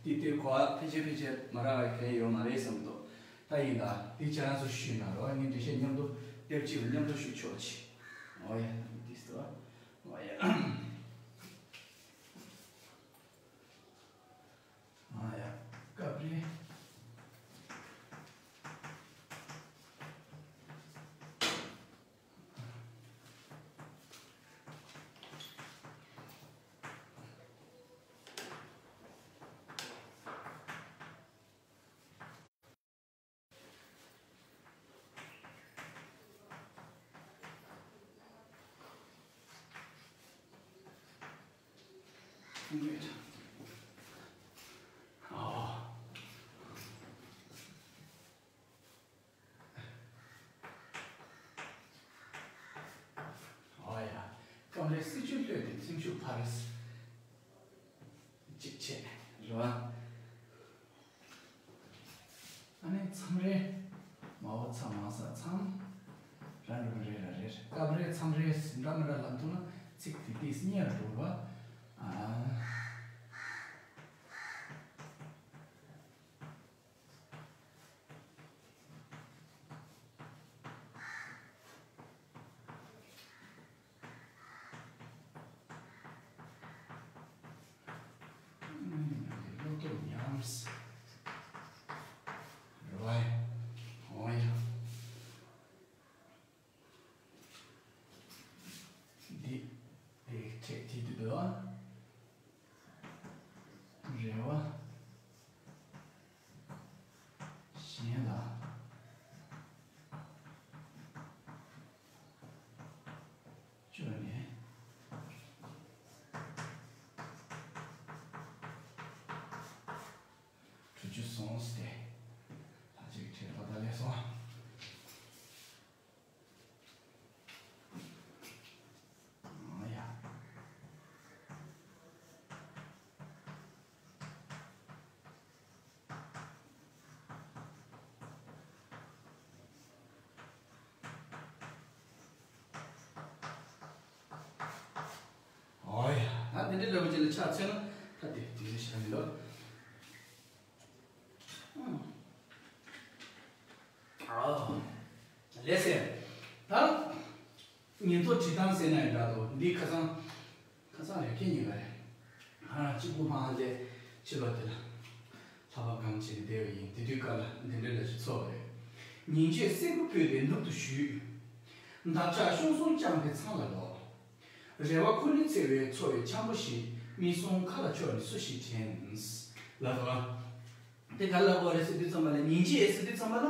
འདི་ལྟའི་གོ་བ་ཕལ་ཆེར་ཕལ་ཆེར་མ་རག་པའི་གལ་ཡོད་མ་རེད་བསམ་འདུག་ད་ཡིན་ད་འདི་ཁྱེད་རང་ཚོ་ཞུས་ན་རོགས་ངས་འགྲེལ་བཤད་མཉམ་དུ་དེབ་གཅིག་ལ་མཉམ་དུ་ཞུ་ཆོག་ཅིག་འོ་ཡ། འདི་ལྟ་བ། འོ་ཡ། ཨ་ཡ། སྐབས་རེ། ཨོ་ཡ། སྐམ་རས་སྲིད་ཇུས་ལྷོད་དེ་ཚིམ་ཤུགས་འཕར། གཅིག་བྱས་རེད་བ། ཨ་ནི་མཚམས་རེ། མའོ་ཚ་མ་ས་མཚམས། ར་འགྲོ་རེ་ར་རེ། སྐབས་རེ་མཚམས་རེ་ཟིན་འདྲ་མི་འདྲ་ལབ་ཐུབ་ན་ཚིག་དེ་དེས་སྙེར་འགྲོ་བ། ཨ། སློབ་ཐོ་ཉམས། རེད་བ། འོ་ཡ། འདི། འདི་ཁྲེག་ཐིག་ཏུ་འདུག་ཨ། རེ་བ། གཞན་ལ། བཅོལ་ནས། གྲུ་ཆུ་སོང་སྟེ། ལྷ་ཅིག་ཁྲེག་ལྷ་ད་ལས་སོང་། ཨང་ཡ། ཨོ་ཡ། ད་དེ་འདྲའི་ལོ་ཅིག་ལ་ཆ་མཚོན་ན་ད་དེ་དེ་འདྲའི་ཞག་མི་འདུག་ཨང་། ཨ། ལགས་སེ། ད། ཉིན་ཐོ་བྲིས་སྟངས་ཟེར་ན་ཡང་འདྲ་འདུག་འདི་ཁ་སང་། ཁ་སང་རེད་ཁྱེད་ཉིན་ག་རེད། ང་རང་གཅིག་པུ་མ་ལས་ཕྱི་ལོགས་དེ་ལ། ལྷ་བབས་སྒང་ཕྱེ་ནས་བསྡད་པ་ཡིན། དེ་དུས་སྐབས་ལ་འདི་འདྲ་ལ་ཞིག་ཚོར་བ་རེད། ཉིན་བྱེད་གསེར་སྐུ་ཕུལ་ཏེ་ནུབ་ཏུ་བཞུད། འདབ་ཆགས་གཤོག་ཟུང་བརྐྱངས་ཏེ་ཚང་ལ་ལོག་རེ་བ་ཁོ་ནའི་འཚོ་བའི་འཚོ་བའི་འཆམ་པོ་ཞིག་མིག་ཟུང་མཁའ་ལ་ཕྱོགས་ནས་སུ་ཞིག་དྲན། ལབ་པ། དེ་ག་ལ་གོ་རེད་ཟེར་དུས་ཙམ་པ་ལ་ཉིན་བྱེད་ཟེར་དུས་ཙམ་པ་ལ་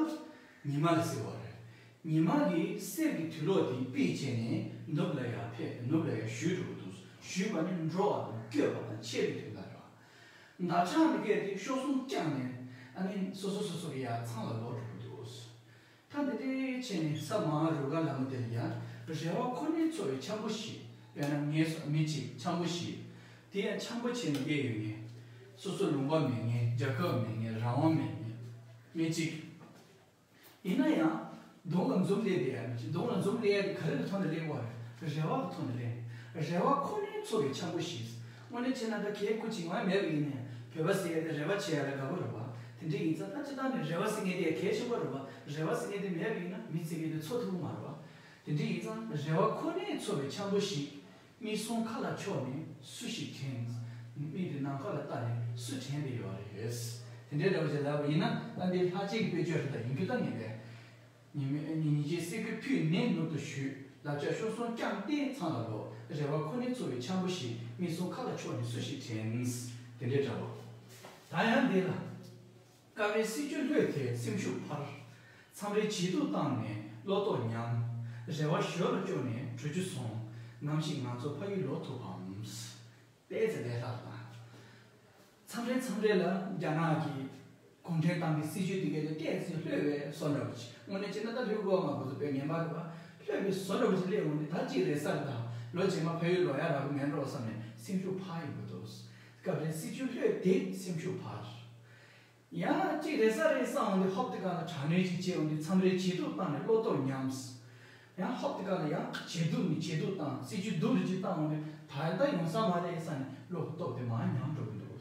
ཉི་མ་ལ་ཟེར་བ་རེད། ཉི་མ་གི་གསེར་གྱི་དུག་སློག་དེ་ཕུད་བྱས་ནས་ནུབ་ལ་ཡར་ཕེབས་ནུབ་ལ་ཡར་བཞུད་འགྲོ་གི་འདུག་བཞུད་པ་ནི་འགྲོ་བ་དང་བསྐྱོད་པ་དང་འཆད་པའི་དོན་དག་རེད་བ། འདབ་ཆགས་འདི་གས་དེ་གཤོག་ཟུང་བརྐྱངས་ནས་ཨ་ནི་སོ་སོ་སོ་སོ་གི་ཡར་ཚང་ལ་ལོག་འགྲོ་གི་འདུག་ད་འདི་འདྲའི་བྱས་ནས་ས་མ་རུ་ཀ་ལ་མོ་དེ་ལ་ཡང་རེ་བ་ཁོ་ནའི་འཚོ་བའི་འཆམ་པོ་ཞིག་དཔེར་ན་ངས་སོ་མི་གཅིག་འཆམ་པོ་ཞིག་དེ་ཡང་འཆམ་པོ་བྱས་ནས་བསྡད་ཡོད་ངེས། སོ་སོ་ལུང་པ་མེད་ངེས། རྒྱལ་ཁབ་མེད་ངེས། རང་དབང་མེད་ངེས། མི་གཅིག་ཡིན་ན་ཡང་གདོང་ལ་འཛུམ་སླེབས་བསྡད་ཡ་མི་གཅིག་གདོང་ལ་འཛུམ་སླེབས་ཡ་དེ་ག་རེ་ལ་ཐོག་ནས་སླེབས་པ་རེད། རེ་བ་གི་ཐོག་ནས་སླེབས། རེ་བ་ཁོ་ནའི་འཚོ་བའི་འཆམ་པོ་ཞིག་དངོས་གནས་བྱས་ན་ད་གལ་ཁུ་ཅིག་ང་མེད་པ་ཡིན་ནའི་བོད་པ་ཟེར་ཡ་དེ་རེ་བ་བྱེད་ཡ་ལ་དགའ་པོ་རེད་བ། དེ་འདྲ་ཡིན་ཙང་ད་སྤྱིར་བཏང་ནས་རེ་བ་ཟེར་མཁན་དེ་གལ་ཆེན་པོ་རེད་བ། རེ་བ་ཟེར་མཁན་དེ་མེད་པ་ཡིན་ན་མི་ཚེ་གི་དེ་འཚོ་ཐུབ་ཀྱི་མ་རེད་བ། དེ་འདྲ་ཡིན་ཙང་རེ་བ་ཁོ་ནས་འཚོ་བའི་འཆམ་པོ་ཞིག་མིག་ཟུང་མཁའ་ལ་ཕྱོགས་ནས་སུ་ཞིག་དྲན། མིག་དེ་ནམ་མཁའ་ལ་བལྟས་ནས་སུ་དྲན་བསྡད་ཡོད་རེད། དེ་འདྲའི་འདྲ་བོ་ཞིག་ལབ་པ་ཡིན་ན་ད་འདི་ལྷ་ཆེན་གྱི་དཔེ་བརྗོད་རེད། ད་ཡིན་རྒྱུ་ད་ངེས་པས། ཉི་མའི་ཉི་ཉི་ཆའི་སེར་ཁུ་ཕུད་ནས་ནུབ་ཏུ་བཞུད། ལབ་ཆ་ཤོར་སོང་བརྐྱངས་ཏེ་ཚང་ལ་ལོག་རེ་བ་ཁོ་ནས་འཚོ་བའི་འཆམ་པོ་ཞིག་མིག་ཟུང་མཁའ་ལ་ཕྱོགས་ནས་སུ་ཞིག་དྲན། དེ་འདྲའི་འདྲ་བོ། ད་ཡང་འདི་ལ། སྐབས་རེ་སྲིད་བྱུས་ལྷོད་དེ་སེམས་ཤུགས་འཕར། མཚམས་རེ་ཇེ་སྡུག་བཏང་ནས་བློ་ལྡོག་ཉམས། རེ་བ་ཞོར་ལ་བཅོལ་ནས་བྲོས་བྱོལ་སོང་། ནམ་ཞིག་ང་ཚོ་ཕ་ཡུལ་ལོག་ཐུབ་བམ། ཏོག་ཙམ་ལས་སླ་བ། མཚམས་རེ་མཚམས་རེ་ལ་རྒྱ་ནག་གི་གུང་ཁྲན་ཏང་གི་སྲིད་བྱུས་དེ་གའི་ལ་ཏོག་ཙམ་ལྷོད་པའི་བཟོ་འདྲ་བོ་ཅིག་དངོས་གནས་བྱས་ན་ད་ལྷོད་དགོས་མ་དགོས་ཚོ་དཔེ་ངན་པ་རེད་པ། ལྷོད་པའི་བཟོ་འདྲ་བོ་ཅིག་སླེབས་འོང་དུས་ད་ཅིག་རེད་ས་རེད། ད་ལོ་རྗེས་མ་ཕ་ཡུལ་ལོག་ཡག་རག་གི་མེད་འགྲོ་བསམ་ནས་སེམས་ཤུགས་འཕར་ཡོང་གི་འདུག་སྐབས་རེ་སྲིད་བྱུས་ལྷོད་དེ་སེམས་ཤུགས་འཕར། ཡང་གཅིག་རེད་ས་རེད་བསམ་འོང་དུས་ཧོབ་དེ་ག་ལ་དྲག་གནོན་ཅིག་བྱས་འོང་དུས་མཚམས་རེ་ཇེ་སྡུག་བཏང་ནས་བློ་ལྡོག་ཉམས། ཡང་ཧོབ་དེ་ག་ལ་ཡང་ཇེ་སྡུག་ནས་ཇེ་སྡུག་བཏང་། སྲིད་བྱུས་སྡུག་རུ་ཅིག་བཏང་འོང་དུས་ད་ལྟ་ཡོང་ས་མ་རེད་བསམ་ནས་བློ་ལྡོག་དེ་མར་ཉམས་འགྲོ་གི་འདུག་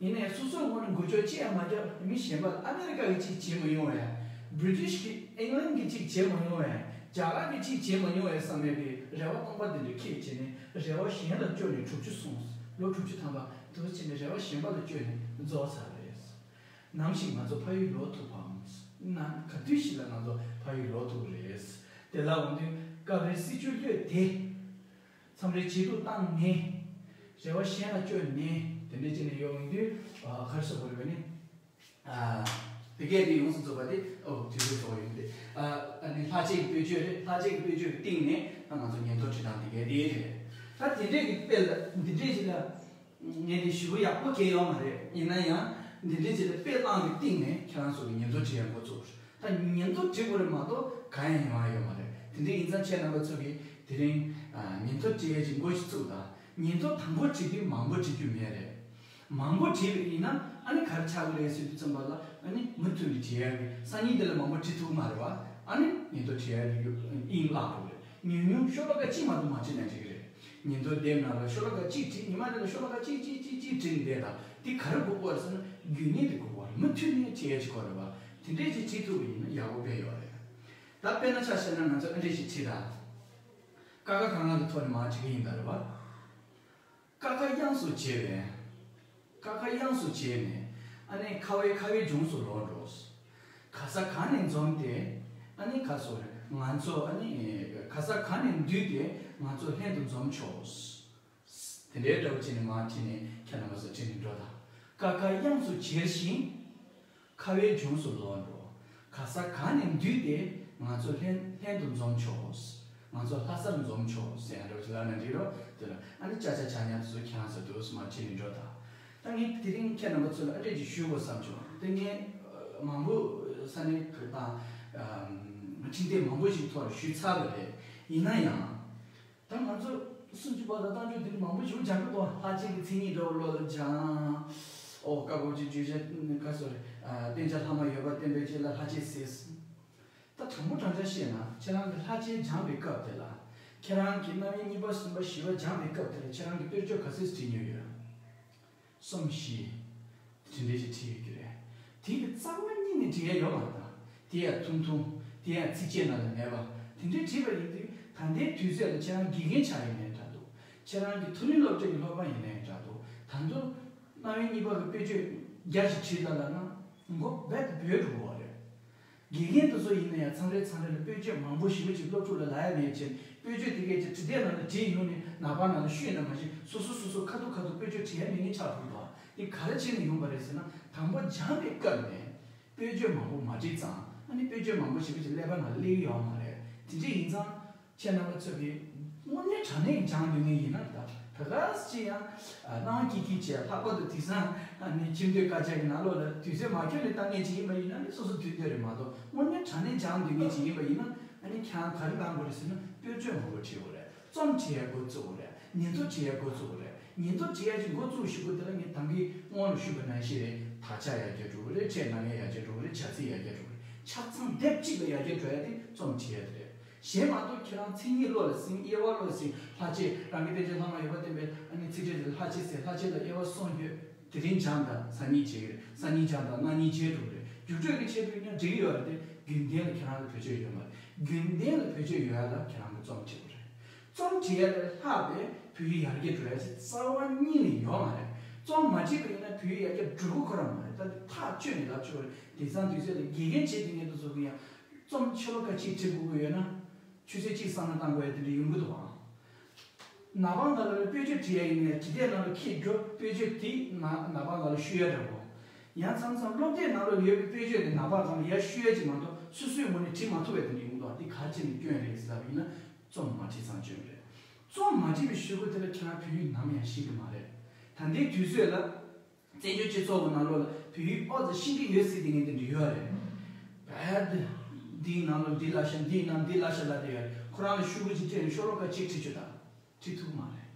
ཡིན་ནའི་སོ་སོའི་ངོས་ནས་འགུལ་སྐྱོད་ཅི་ཡང་མ་བརྒྱབ། མི་གཞན་པ་ལ་ཨ་མེ་རི་ཀ་གིས་ཅིག་བྱེད་མ་ཡོང་བས། བྷི་རི་ཊི་ཤི་གིས་ཨིང་ལན་གིས་ཅིག་བྱེད་མ་ཡོང་བས། རྒྱ་གར་གིས་ཅིག་བྱེད་མ་ཡོང་བས་བསམ་མེད་པའི་རེ་བ་སྟོང་པ་འདི་འདྲ་ཁྱེར་བྱས་ནས་རེ་བ་གཞན་ལ་བཅོལ་ནས་དྲུག་ཅུ་སོང་། ལོ་དྲུག་ཅུ་ཐམ་པ་འདུག་བྱས་ནས་རེ་བ་གཞན་པ་ལ་བཅོལ་ནས་རྫོགས་ཚར་རེད། ནམ་ཞིག་ང་ཚོ་ཕ་ཡུལ་ལོག་ཐུབ་བམ། ན་ག་དུས་ཤིག་ལ་ང་ཚོ་ཕ་ཡུལ་ལོག་ཐུབ་ཀྱི་རེད། དེ་ལ་འོང་དུས་སྐབས་རེ་སྲིད་བྱུས་ལྷོད་དེ། མཚམས་རེ་ཇེ་སྡུག་བཏང་ནས། རེ་བ་གཞན་ལ་བཅོལ་ནས་དེ་འདྲས་བྱས་ནས་ཡོང་དུས་ག་རེ་ཟེར་དགོས་རེད་པས་ནི། དེ་གས་དེ་ཡོངས་སུ་རྫོགས་པ་དེ་ཨོ་དུས་ཚོད་རྫོགས་ཡོང་དུས། ཨ་ནི་ལྷ་ཆེན་གྱི་དཔེ་བརྗོད་རེད། ལྷ་ཆེན་གྱི་དཔེ་བརྗོད་ཀྱི་སྟེང་ནས་ད་ང་ཚོ་ཉིན་ཐོ་བྲིས་སྟངས་དེ་གས་དེ་རེད། ད་དེ་འདྲས་ཀྱི་དཔེ་ལ་འདི་འདྲས་ཞིག་ལ། ངས་དེ་ཞུ་གི་ཡག་པོ་གང་ཡོད་མ་རེད། ཡིན་ན་ཡང་འདི་འདྲའི་ཅིག་ལ་དཔེ་བླངས་ཀྱི་སྟེང་ནས་ཁྱེད་རང་ཚོ་གི་ཉིན་ཐོ་བྲིས་ཡག་འགོ་བཙུགས། ད་ཉིན་ཐོ་བྲིས་དགོས་རེད་མ་གཏོགས་གང་ཡང་ཡོང་ཡ་ཡོད་མ་རེད། དེ་འདྲ་ཡིན་ཙང་ཁྱེད་རྣམ་པ་ཚོ་གིས་དེ་རིང་ཉིན་ཐོ་བྲིས་ཡ་ཅིག་འགོ་ཞིག་བཙུགས་དང་། ཉིན་ཐོ་དང་པོ་བྲིས་དུས་མང་པོ་བྲིས་རྒྱུ་མེད་རེད། མང་པོ་བྲིས་པ་ཡིན་ན་ཨ་ནི་ག་རེ་ཆགས་ཀྱི་རེད་ཟེར་དུས་ཙམ་པ་ལ་ཨ་ནི་མུ་མཐུད་ནས་བྲིས་ཡ་གི་སང་ཉིན་དེ་ལ་མང་པོ་བྲིས་ཐུབ་ཀྱི་མ་རེད་བ། ཨ་ནི་ཉིན་ཐོ་བྲིས་ཡ་གི་དབྱིངས་བརླག་འགྲོ་གི་རེད། ཉུང་ཉུང་ཤོ་ལོ་ཀ་གཅིག་མ་གཏོགས་མ་བྲིས་ན་འགྲིག་གི་རེད། ཉིན་ཐོ་དེབ་ནང་ལ་ཤོ་ལོ་ཀ་གཅིག་བྲིས། ཉི་མ་རེ་ལ་ཤོ་ལོ་ཀ་གཅིག་གཅིག་གཅིག་གཅིག་བྲིས་ནས་བསྡད་དང་། དེ་ག་རེ་དགོས་པ་རེད་ཟེར་ན་རྒྱུན་ནས་དེ་དགོས་པ་རེད། མུ་མཐུད་ནས་བྲིས་ཡ་ཅིག་དགོས་རེད་བ། དེ་འདྲས་ཅིག་བྲིས་ཐུབ་པ་ཡིན་ན་ཡག་པོ་དཔེ་ཡོད་རེད། ད་དཔེར་ན་ཆ་བཞག་ན་ང་ཚོ་ཨ་འདྲས་ཅིག་བྲིས་དང་། ཀ་ཁ་ག་ང་གི་ཐོག་ནས་མར་བྲིས་ཀྱི་ཡིན་ད་རེད་བ། ཀ་ཁ་དབྱངས་སུ་བྱས་པས། ཀ་ཁ་དབྱངས་སུ་བྱས་ནས་ཨ་ནི་ཁ་བའི་ཁ་བའི་ལྗོངས་སུ་ལོག་འགྲོ། ག་ས་ག་ནས་འཛོམས་ཏེ་ཨ་ནི་ག་སོ་རེད། ང་ཚོ་ཨ་ནི་ག་ས་ག་ནས་འདུས་ཏེ་ང་ཚོ་ལྷན་དུ་འཛོམས་ཆོག། དེ་འདྲའི་འདྲ་བོ་བྱས་ནས་མར་བྲིས་ནས་ཁྱེད་རྣམ་པ་ཚོ་བྲིས་ནས་འགྲོ་དང་། ཀ་ཁ་དབྱངས་སུ་གྱེར་ཞིང་། ཁ་བའི་ལྗོངས་སུ་ལོག་འགྲོ། ག་ས་ག་ནས་འདུས་ཏེ་ང་ཚོ་ལྷན་ལྷན་དུ་འཛོམས་ཆོག། ང་ཚོ་ལྷ་སར་འཛོམས་ཆོག་ཟེར་ཡང་འདྲ་བོ་ཅིག་ལབ་ན་འགྲིག་རོགས། དེ་ལ་ཨ་ནི་ཅ་ཆ་ཇ་ཉ་དེ་ཚོ་ཁྱེད་རང་ཚོ་འདུག་སེ་མར་བྲིས་ནས་འགྲོ་དང་། ད་ངས་དེ་རིང་ཁྱེད་རྣམ་པ་ཚོ་ལ་ཨ་འདྲས་ཅིག་ཞུ་དགོས་བསམ་བྱུང་། དེ་ངས་མང་པོ་ས་གནས་ཁག་དང་འཕྲིན་སྟེགས་མང་པོ་ཞིག་ཐོག་ལ་ཞུས་ཚར་བ་རེད། ཡིན་ན་ཡང་། ད་ང་ཚོ་སུམ་ཅུ་པ་དང་རྟགས་འཇུག་འདི་མང་པོ་ཞིག་སྦྱང་གི་འདུག་ལྷ་ཆེན་གྱི་མཚན་ཉིད་འདྲ་བོ་བློ་ལ་སྦྱང་། ཨོ་ཀ་ཀོ་ཅིག་བརྗོད་བྱ་ག་སོ་རེད། བསྟན་བྱ་ལྷག་མ་ཡོད་པ་བསྟན་པའི་རྗེས་ལ་ལྷ་ཆེན་ཟེར། ད་དྲང་པོ་དྲང་བཞག་བཤད་ན་ཁྱེད་རང་གི་ལྷ་ཆེན་སྦྱང་བའི་སྐབས་དེ་ལ། ཁྱེད་རང་གི་རྣམ་དབྱེ་གཉིས་པ་གསུམ་པ་བཞི་པ་སྦྱང་བའི་སྐབས་དེ་ལ་ཁྱེད་རང་གི་དཔེར་བརྗོད་ག་ཚོད་བྲིས་མྱོང་ཡོད། གསུམ་བཞི། དེ་འདྲ་ཞིག་བྲིས་ཡོད་ཀྱི་རེད། དེ་གི་རྩ་བ་ཉིད་ནས་བྲིས་ཡ་ཡོད་མ་རེད་ད། དེ་ཡང་ཐུང་ཐུང་། དེ་ཡང་ཚིགས་བཅད་ནང་ལ་མེད་པ། དེ་འདྲ་བྲིས་པ་ཡིན་དུས་ད་ལྟའི་དུས་ཚོད་ལ་ཁྱེད་རང་དགེ་རྒན་ཆགས་ཡིན་ནའི་འདྲ་འདུག་ཁྱེད་རང་གི་མཐོ་རིམ་སློབ་གྲྭ་གི་སློབ་མ་ཡིན་ནའི་འདྲ་འདུག་ད་དུང་རྣམ་དབྱེ་གཉིས་པ་གི་དཔེར་བརྗོད་བརྒྱ་ཞིག་བྲིས་ད་ལབ་ན་མགོ་རྦད་དེ་སྦོས་འགྲོ་གི་རེད། དགེ་རྒན་དེ་ཚོ་ཡིན་ན་ཡང་མཚམས་རེ་མཚམས་རེ་ལ་དཔེར་བརྗོད་མང་པོ་ཞེ་པོ་ཅིག་སློབ་ཕྲུག་ལ་ལབ་ཡ་མེད་ཅིང་། དཔེར་བརྗོད་དེ་གས་ཀྱི་བྲིས་དེབ་ནང་ལ་བྲིས་ཡོང་ནས་ནག་པང་ནང་ལ་བཤུས་ན་མ་གཞི་སོ་སོ་སོ་སོ་ཁ་ཐུག་ཁ་ཐུག་དཔེར་བརྗོད་བྲིས་ཡ་མེད་མཁན་ཆགས་འགྲོ་གི་འདུག་དེ་ག་རེ་བྱས་ནས་ཡོང་པ་རེད་ཟེར་ན། དང་པོ་སྦྱངས་པའི་སྐབས་ནས་དཔེར་བརྗོད་མང་པོ་མ་བྲིས་ཙང་ཨ་ནི་དཔེར་བརྗོད་མང་པོ་ཞེ་པོ་ཅིག་ཀླད་པ་ནང་ལ་སླེབས་ཀྱི་ཡོད་མ་རེད། དེ་འདྲ་ཡིན་ཙང་། ཁྱེད་རྣམ་པ་ཚོ་གིས་དངོས་གནས་དྲང་གནས་སྦྱངས་སྡོད་མཁན་ཡིན་ན། ད་ད་ག་ཅི་ཡང་སྣང་བ་སྐྱིད་སྐྱིད་བྱས། ལྷག་པར་དུ་དེང་སང་ནི་ཁྱིམ་སྡོད་དཀའ་སྤྱད་ཀྱི་ནང་ལོགས་ལ་དུས་ཚོད་མ་འཁྱོལ་ནས་བཏང་མཁན་ཅིག་ཡིན་པ་ཡིན་ན་ནི་སོ་སོ་དུས་འདོད་རེད་མ་གཏོགས། དངོས་གནས་དྲང་གནས་སྦྱངས་སྡོད་མཁན་ཅིག་ཡིན་པ་ཡིན་ན་ཨ་ནི་ཁྱེད་རང་ག་རེ་གནང་དགོས་རེད་ཟེར་ན། དཔེར་བརྗོད་མང་པོ་བྲིས་དགོས་རེད། རྩོམ་བྲིས་ཡ་འགོ་བཙུགས་དགོས་རེད། ཉིན་ཐོ་བྲིས་ཡ་འགོ་བཙུགས་དགོས་རེད། ཉིན་ཐོ་བྲིས་ཡ་ཅིག་འགོ་བཙུགས་ཞུ་དགོས་དེ་ལ་ངས་ད་གིན་སྔོན་ལ་ཞུས་པ་ནང་བཞིན་རེད། དག་ཆ་ཡར་རྒྱས་འགྲོ་གི་རེད། ཕྲད་རྣམ་དབྱེ་ཡར་རྒྱས་འགྲོ་གི་རེད། བྱ་ཚིག་ཡར་རྒྱས་འགྲོ་གི་རེད། ཆ་ཚང་དེབ་གཅིག་ལ་ཡར་རྒྱས་འགྲོ་ཡ་དེ་རྩོམ་བྲིས་ཡ་དེ་རེད། གཞན་མ་གཏོགས་ཁྱེད་རང་མཚན་ཉིད་བློ་ལ་ཟིན། དབྱེ་བ་བློ་ལ་ཟིན། ལྷ་ཆེན་རང་གི་བསྟན་བྱ་ལྷག་མ་ཡོད་པ་བསྟན་པའི་ཨ་ནི་ཚིག་ཕྲད་དེ་ལྷ་ཆེན་ཟེར། ལྷ་ཆེན་ལ་དབྱེ་བ་གསུམ་ཡོད། དེ་རིང་སྦྱངས་དང་སང་ཉིན་བྱེད་ཀྱི་རེད། སང་ཉིན་སྦྱངས་དང་གནངས་ཉིན་བྱེད་ཐུབ་ཀྱི་རེད། རྒྱུགས་སྤྲོད་ཀྱི་ཆེད་དུ་ཡིན་ན་འགྲིག་གི་ཡོད་རེད་དེ། རྒྱུན་ལྡན་ལ་ཁྱེད་རང་ལ་བེད་སྤྱོད་ཡོད་མ་རེད། རྒྱུན་ལྡན་ལ་བེད་སྤྱོད་ཡོད་ཡ་ལ་ཁྱེད་རང་གི་རྩོམ་བྲིས་དགོས་རེད། རྩོམ་བྲིས་ཡ་ལས་ལྷག་པའི་བོད་ཡིག་ཡར་རྒྱས་འགྲོ་ཡ་ཞིག་རྩ་བ་ཉིད་ནས་ཡོད་མ་རེད། རྩོམ་མ་བྲིས་པ་ཡིན་ན་བོད་ཡིག་ཡར་རྒྱས་འགྲོ་གི་ཁོ་རང་མ་རེད། ད་དེ་ཐག་གཅོད་ནས་ལབ་ཆོག་རེད། དེང་སང་དུས་ཚོད་ལ་དགེ་རྒན་བྱེད་དེ་ངེད་དུ་བཟོ་གི་ཡ། རྩོམ་ཕྱི་ལོ་ཁ་ཅིག་བྲིས་དགོས་ཀྱི་ཡོད་ན། ཆུ་ཚོད་གཅིག་བསམ་བློ་བཏང་དགོས་ཡ་དེ་འདྲ་ཡོང་གི་འདུག་ཨང་། ནག་པང་ནང་ལ་དཔེ་བརྗོད་བྲིས་ཡ་ཡིན་ནའི་བྲིས་དེབ་ནང་ལ་འཁྱེར་འགྲོ། དཔེ་བརྗོད་དེ་ནག་ནག་པང་ནང་ལ་བཤུས་ཡ་འདྲ་པོ། ཡང་མཚམས་མཚམས་སློབ་དེབ་ནང་ལ་ཡོད་པའི་དཔེ་བརྗོད་དེ་ནག་པང་ནང་ལ་ཡར་བཤུས་ཡ་ཅིག་མ་གཏོགས་སོ་སོའི་ངོས་ནས་བྲིས་མ་ཐུབ་པའི་དེ་འདྲ་ཡོང་གི་འདུག་ཨ། འདི་ག་རེ་བྱས་ནས་སྐྱོན་རེད་ཟེར་བ་ཡིན་ན། རྩོམ་མ་བྲིས་ཙང་སྐྱོན་རེད། རྩོམ་མ་བྲིས་པའི་གཞུག་གུ་དེ་ལ་ཁྱེད་རང་བོད་ཡིག་ནམ་ཡང་ཤེས་ཀྱི་མ་རེད། ད་ལྟའི་དུས་ཚོད་ལ། བཙན་བྱོལ་སྤྱི་ཚོགས་ཀྱི་ནང་ལོགས་ལ་བོད་ཡིག་ཨོ་ཙི་ཤེས་ཀྱི་ཡོད་སྲིད་དེ་ངས་དེ་འདྲ་ཡོད་རེད། བད། འདིའི་ནང་ལོགས་འདི་ལབ་ཤག་འདིའི་ནང་འདི་ལབ་ཤག་ལབ་དེ་ཡོད་རེད། ཁོ་རང་ལ་ཤོག་གུ་ཅིག་སྤྲད་ནས་ཤོ་ལོ་ཀ་གཅིག་བྲིས་བཅུག་དང་། བྲིས་ཐུབ་ཀྱི་མ་རེད།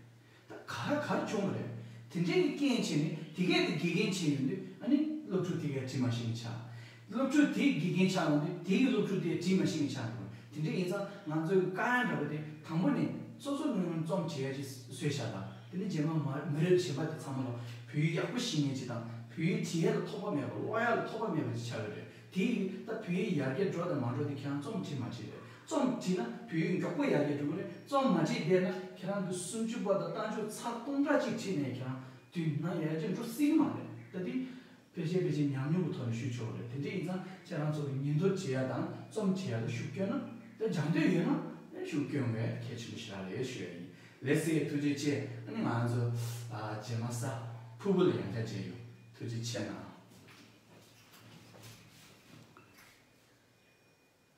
ད་ག་རེ་ག་རེ་བྱུང་བ་རེད། དེ་འདྲའི་གི་རྐྱེན་བྱས་ནས་དེ་གས་དེ་དགེ་རྒན་བྱས་ཡོང་དུས་ཨ་ནི་སློབ་ཕྲུག་དེ་གས་བྲིས་མ་ཤེས་ཀྱི་ཆགས། སློབ་ཕྲུག་དེ་དགེ་རྒན་ཆགས་ཡོང་དུས་དེ་གི་སློབ་ཕྲུག་དེ་བྲིས་མ་ཤེས་ཀྱི་ཆགས་འགྲོ། དེ་འདྲ་ཡིན་ཙང་ང་ཚོའི་དཀའ་ངལ་འདྲ་པོ་དེ་དང་པོ་ནས་སོ་སོ་ངོས་ནས་རྩོམ་བྲིས་ཡ་ཅིག་བཟོས་བཞག་དང་། དེ་ནས་རྗེས་མ་མ་མི་རབས་གཞན་པ་དེ་ཚང་མ་ལ་བོད་ཡིག་ཡག་པོ་ཤེས་མཁན་ཅིག་དང་། བོད་ཡིག་བྲིས་ཡ་ལ་ཐོགས་པ་མེད་པ། ཀློག་ཡ་ལ་ཐོགས་པ་མེད་པ་ཅིག་ཆགས་ཡོད་རེད། དེ་ཡིན་ད་བོད་ཡིག་ཡར་རྒྱས་འགྲོ་དང་མ་འགྲོ་དེ་ཁྱེད་རང་རྩོམ་བྲིས་མ་བྲིས་རེད། རྩོམ་བྲིས་ན་བོད་ཡིག་མགྱོགས་པོ་ཡར་རྒྱས་འགྲོ་གི་རེད། རྩོམ་མ་བྲིས་བསྡད་ན་ཁྱེད་རང་གི་སུམ་ཅུ་པ་དང་རྟགས་འཇུག་ཚར་སྟོང་ཕྲག་གཅིག་བྲིས་ནས་ཁྱེད་རང་དུས་ནམ་ཡར་རྒྱས་འགྲོ་སྲིད་ཀྱི་མ་རེད། ད་དེ། ཕལ་ཆེར་ཕལ་ཆེར་ཉམས་མྱོང་གི་ཐོག་ནས་ཞུ་ཆོག་རེད། དེ་འདྲ་ཡིན་ཙང་ཁྱེད་རང་ཚོ་གི་ཉིན་ཐོ་བྲིས་ཡ་དང་རྩོམ་བྲིས་ཡ་ལ་ཤུགས་བསྐྱོན་ན། ད་སྦྱང་འདོད་ཡོད་ན་ཤུགས་བསྐྱོན་དགོས་གལ་ཆེན་པོ་ཞིག་རེད་ཞུ་ཡ་ཡིན། ལགས་སེ། ཐུགས་རྗེ་ཆེ། ཨ་ནི་ང་ཚོ་ཨ་རྗེས་མ་ས་ཕུར་བུ་ལ་ཡང་བསྐྱར་མཇལ་ཡོང་། ཐུགས་རྗེ་ཆེ་གནང་།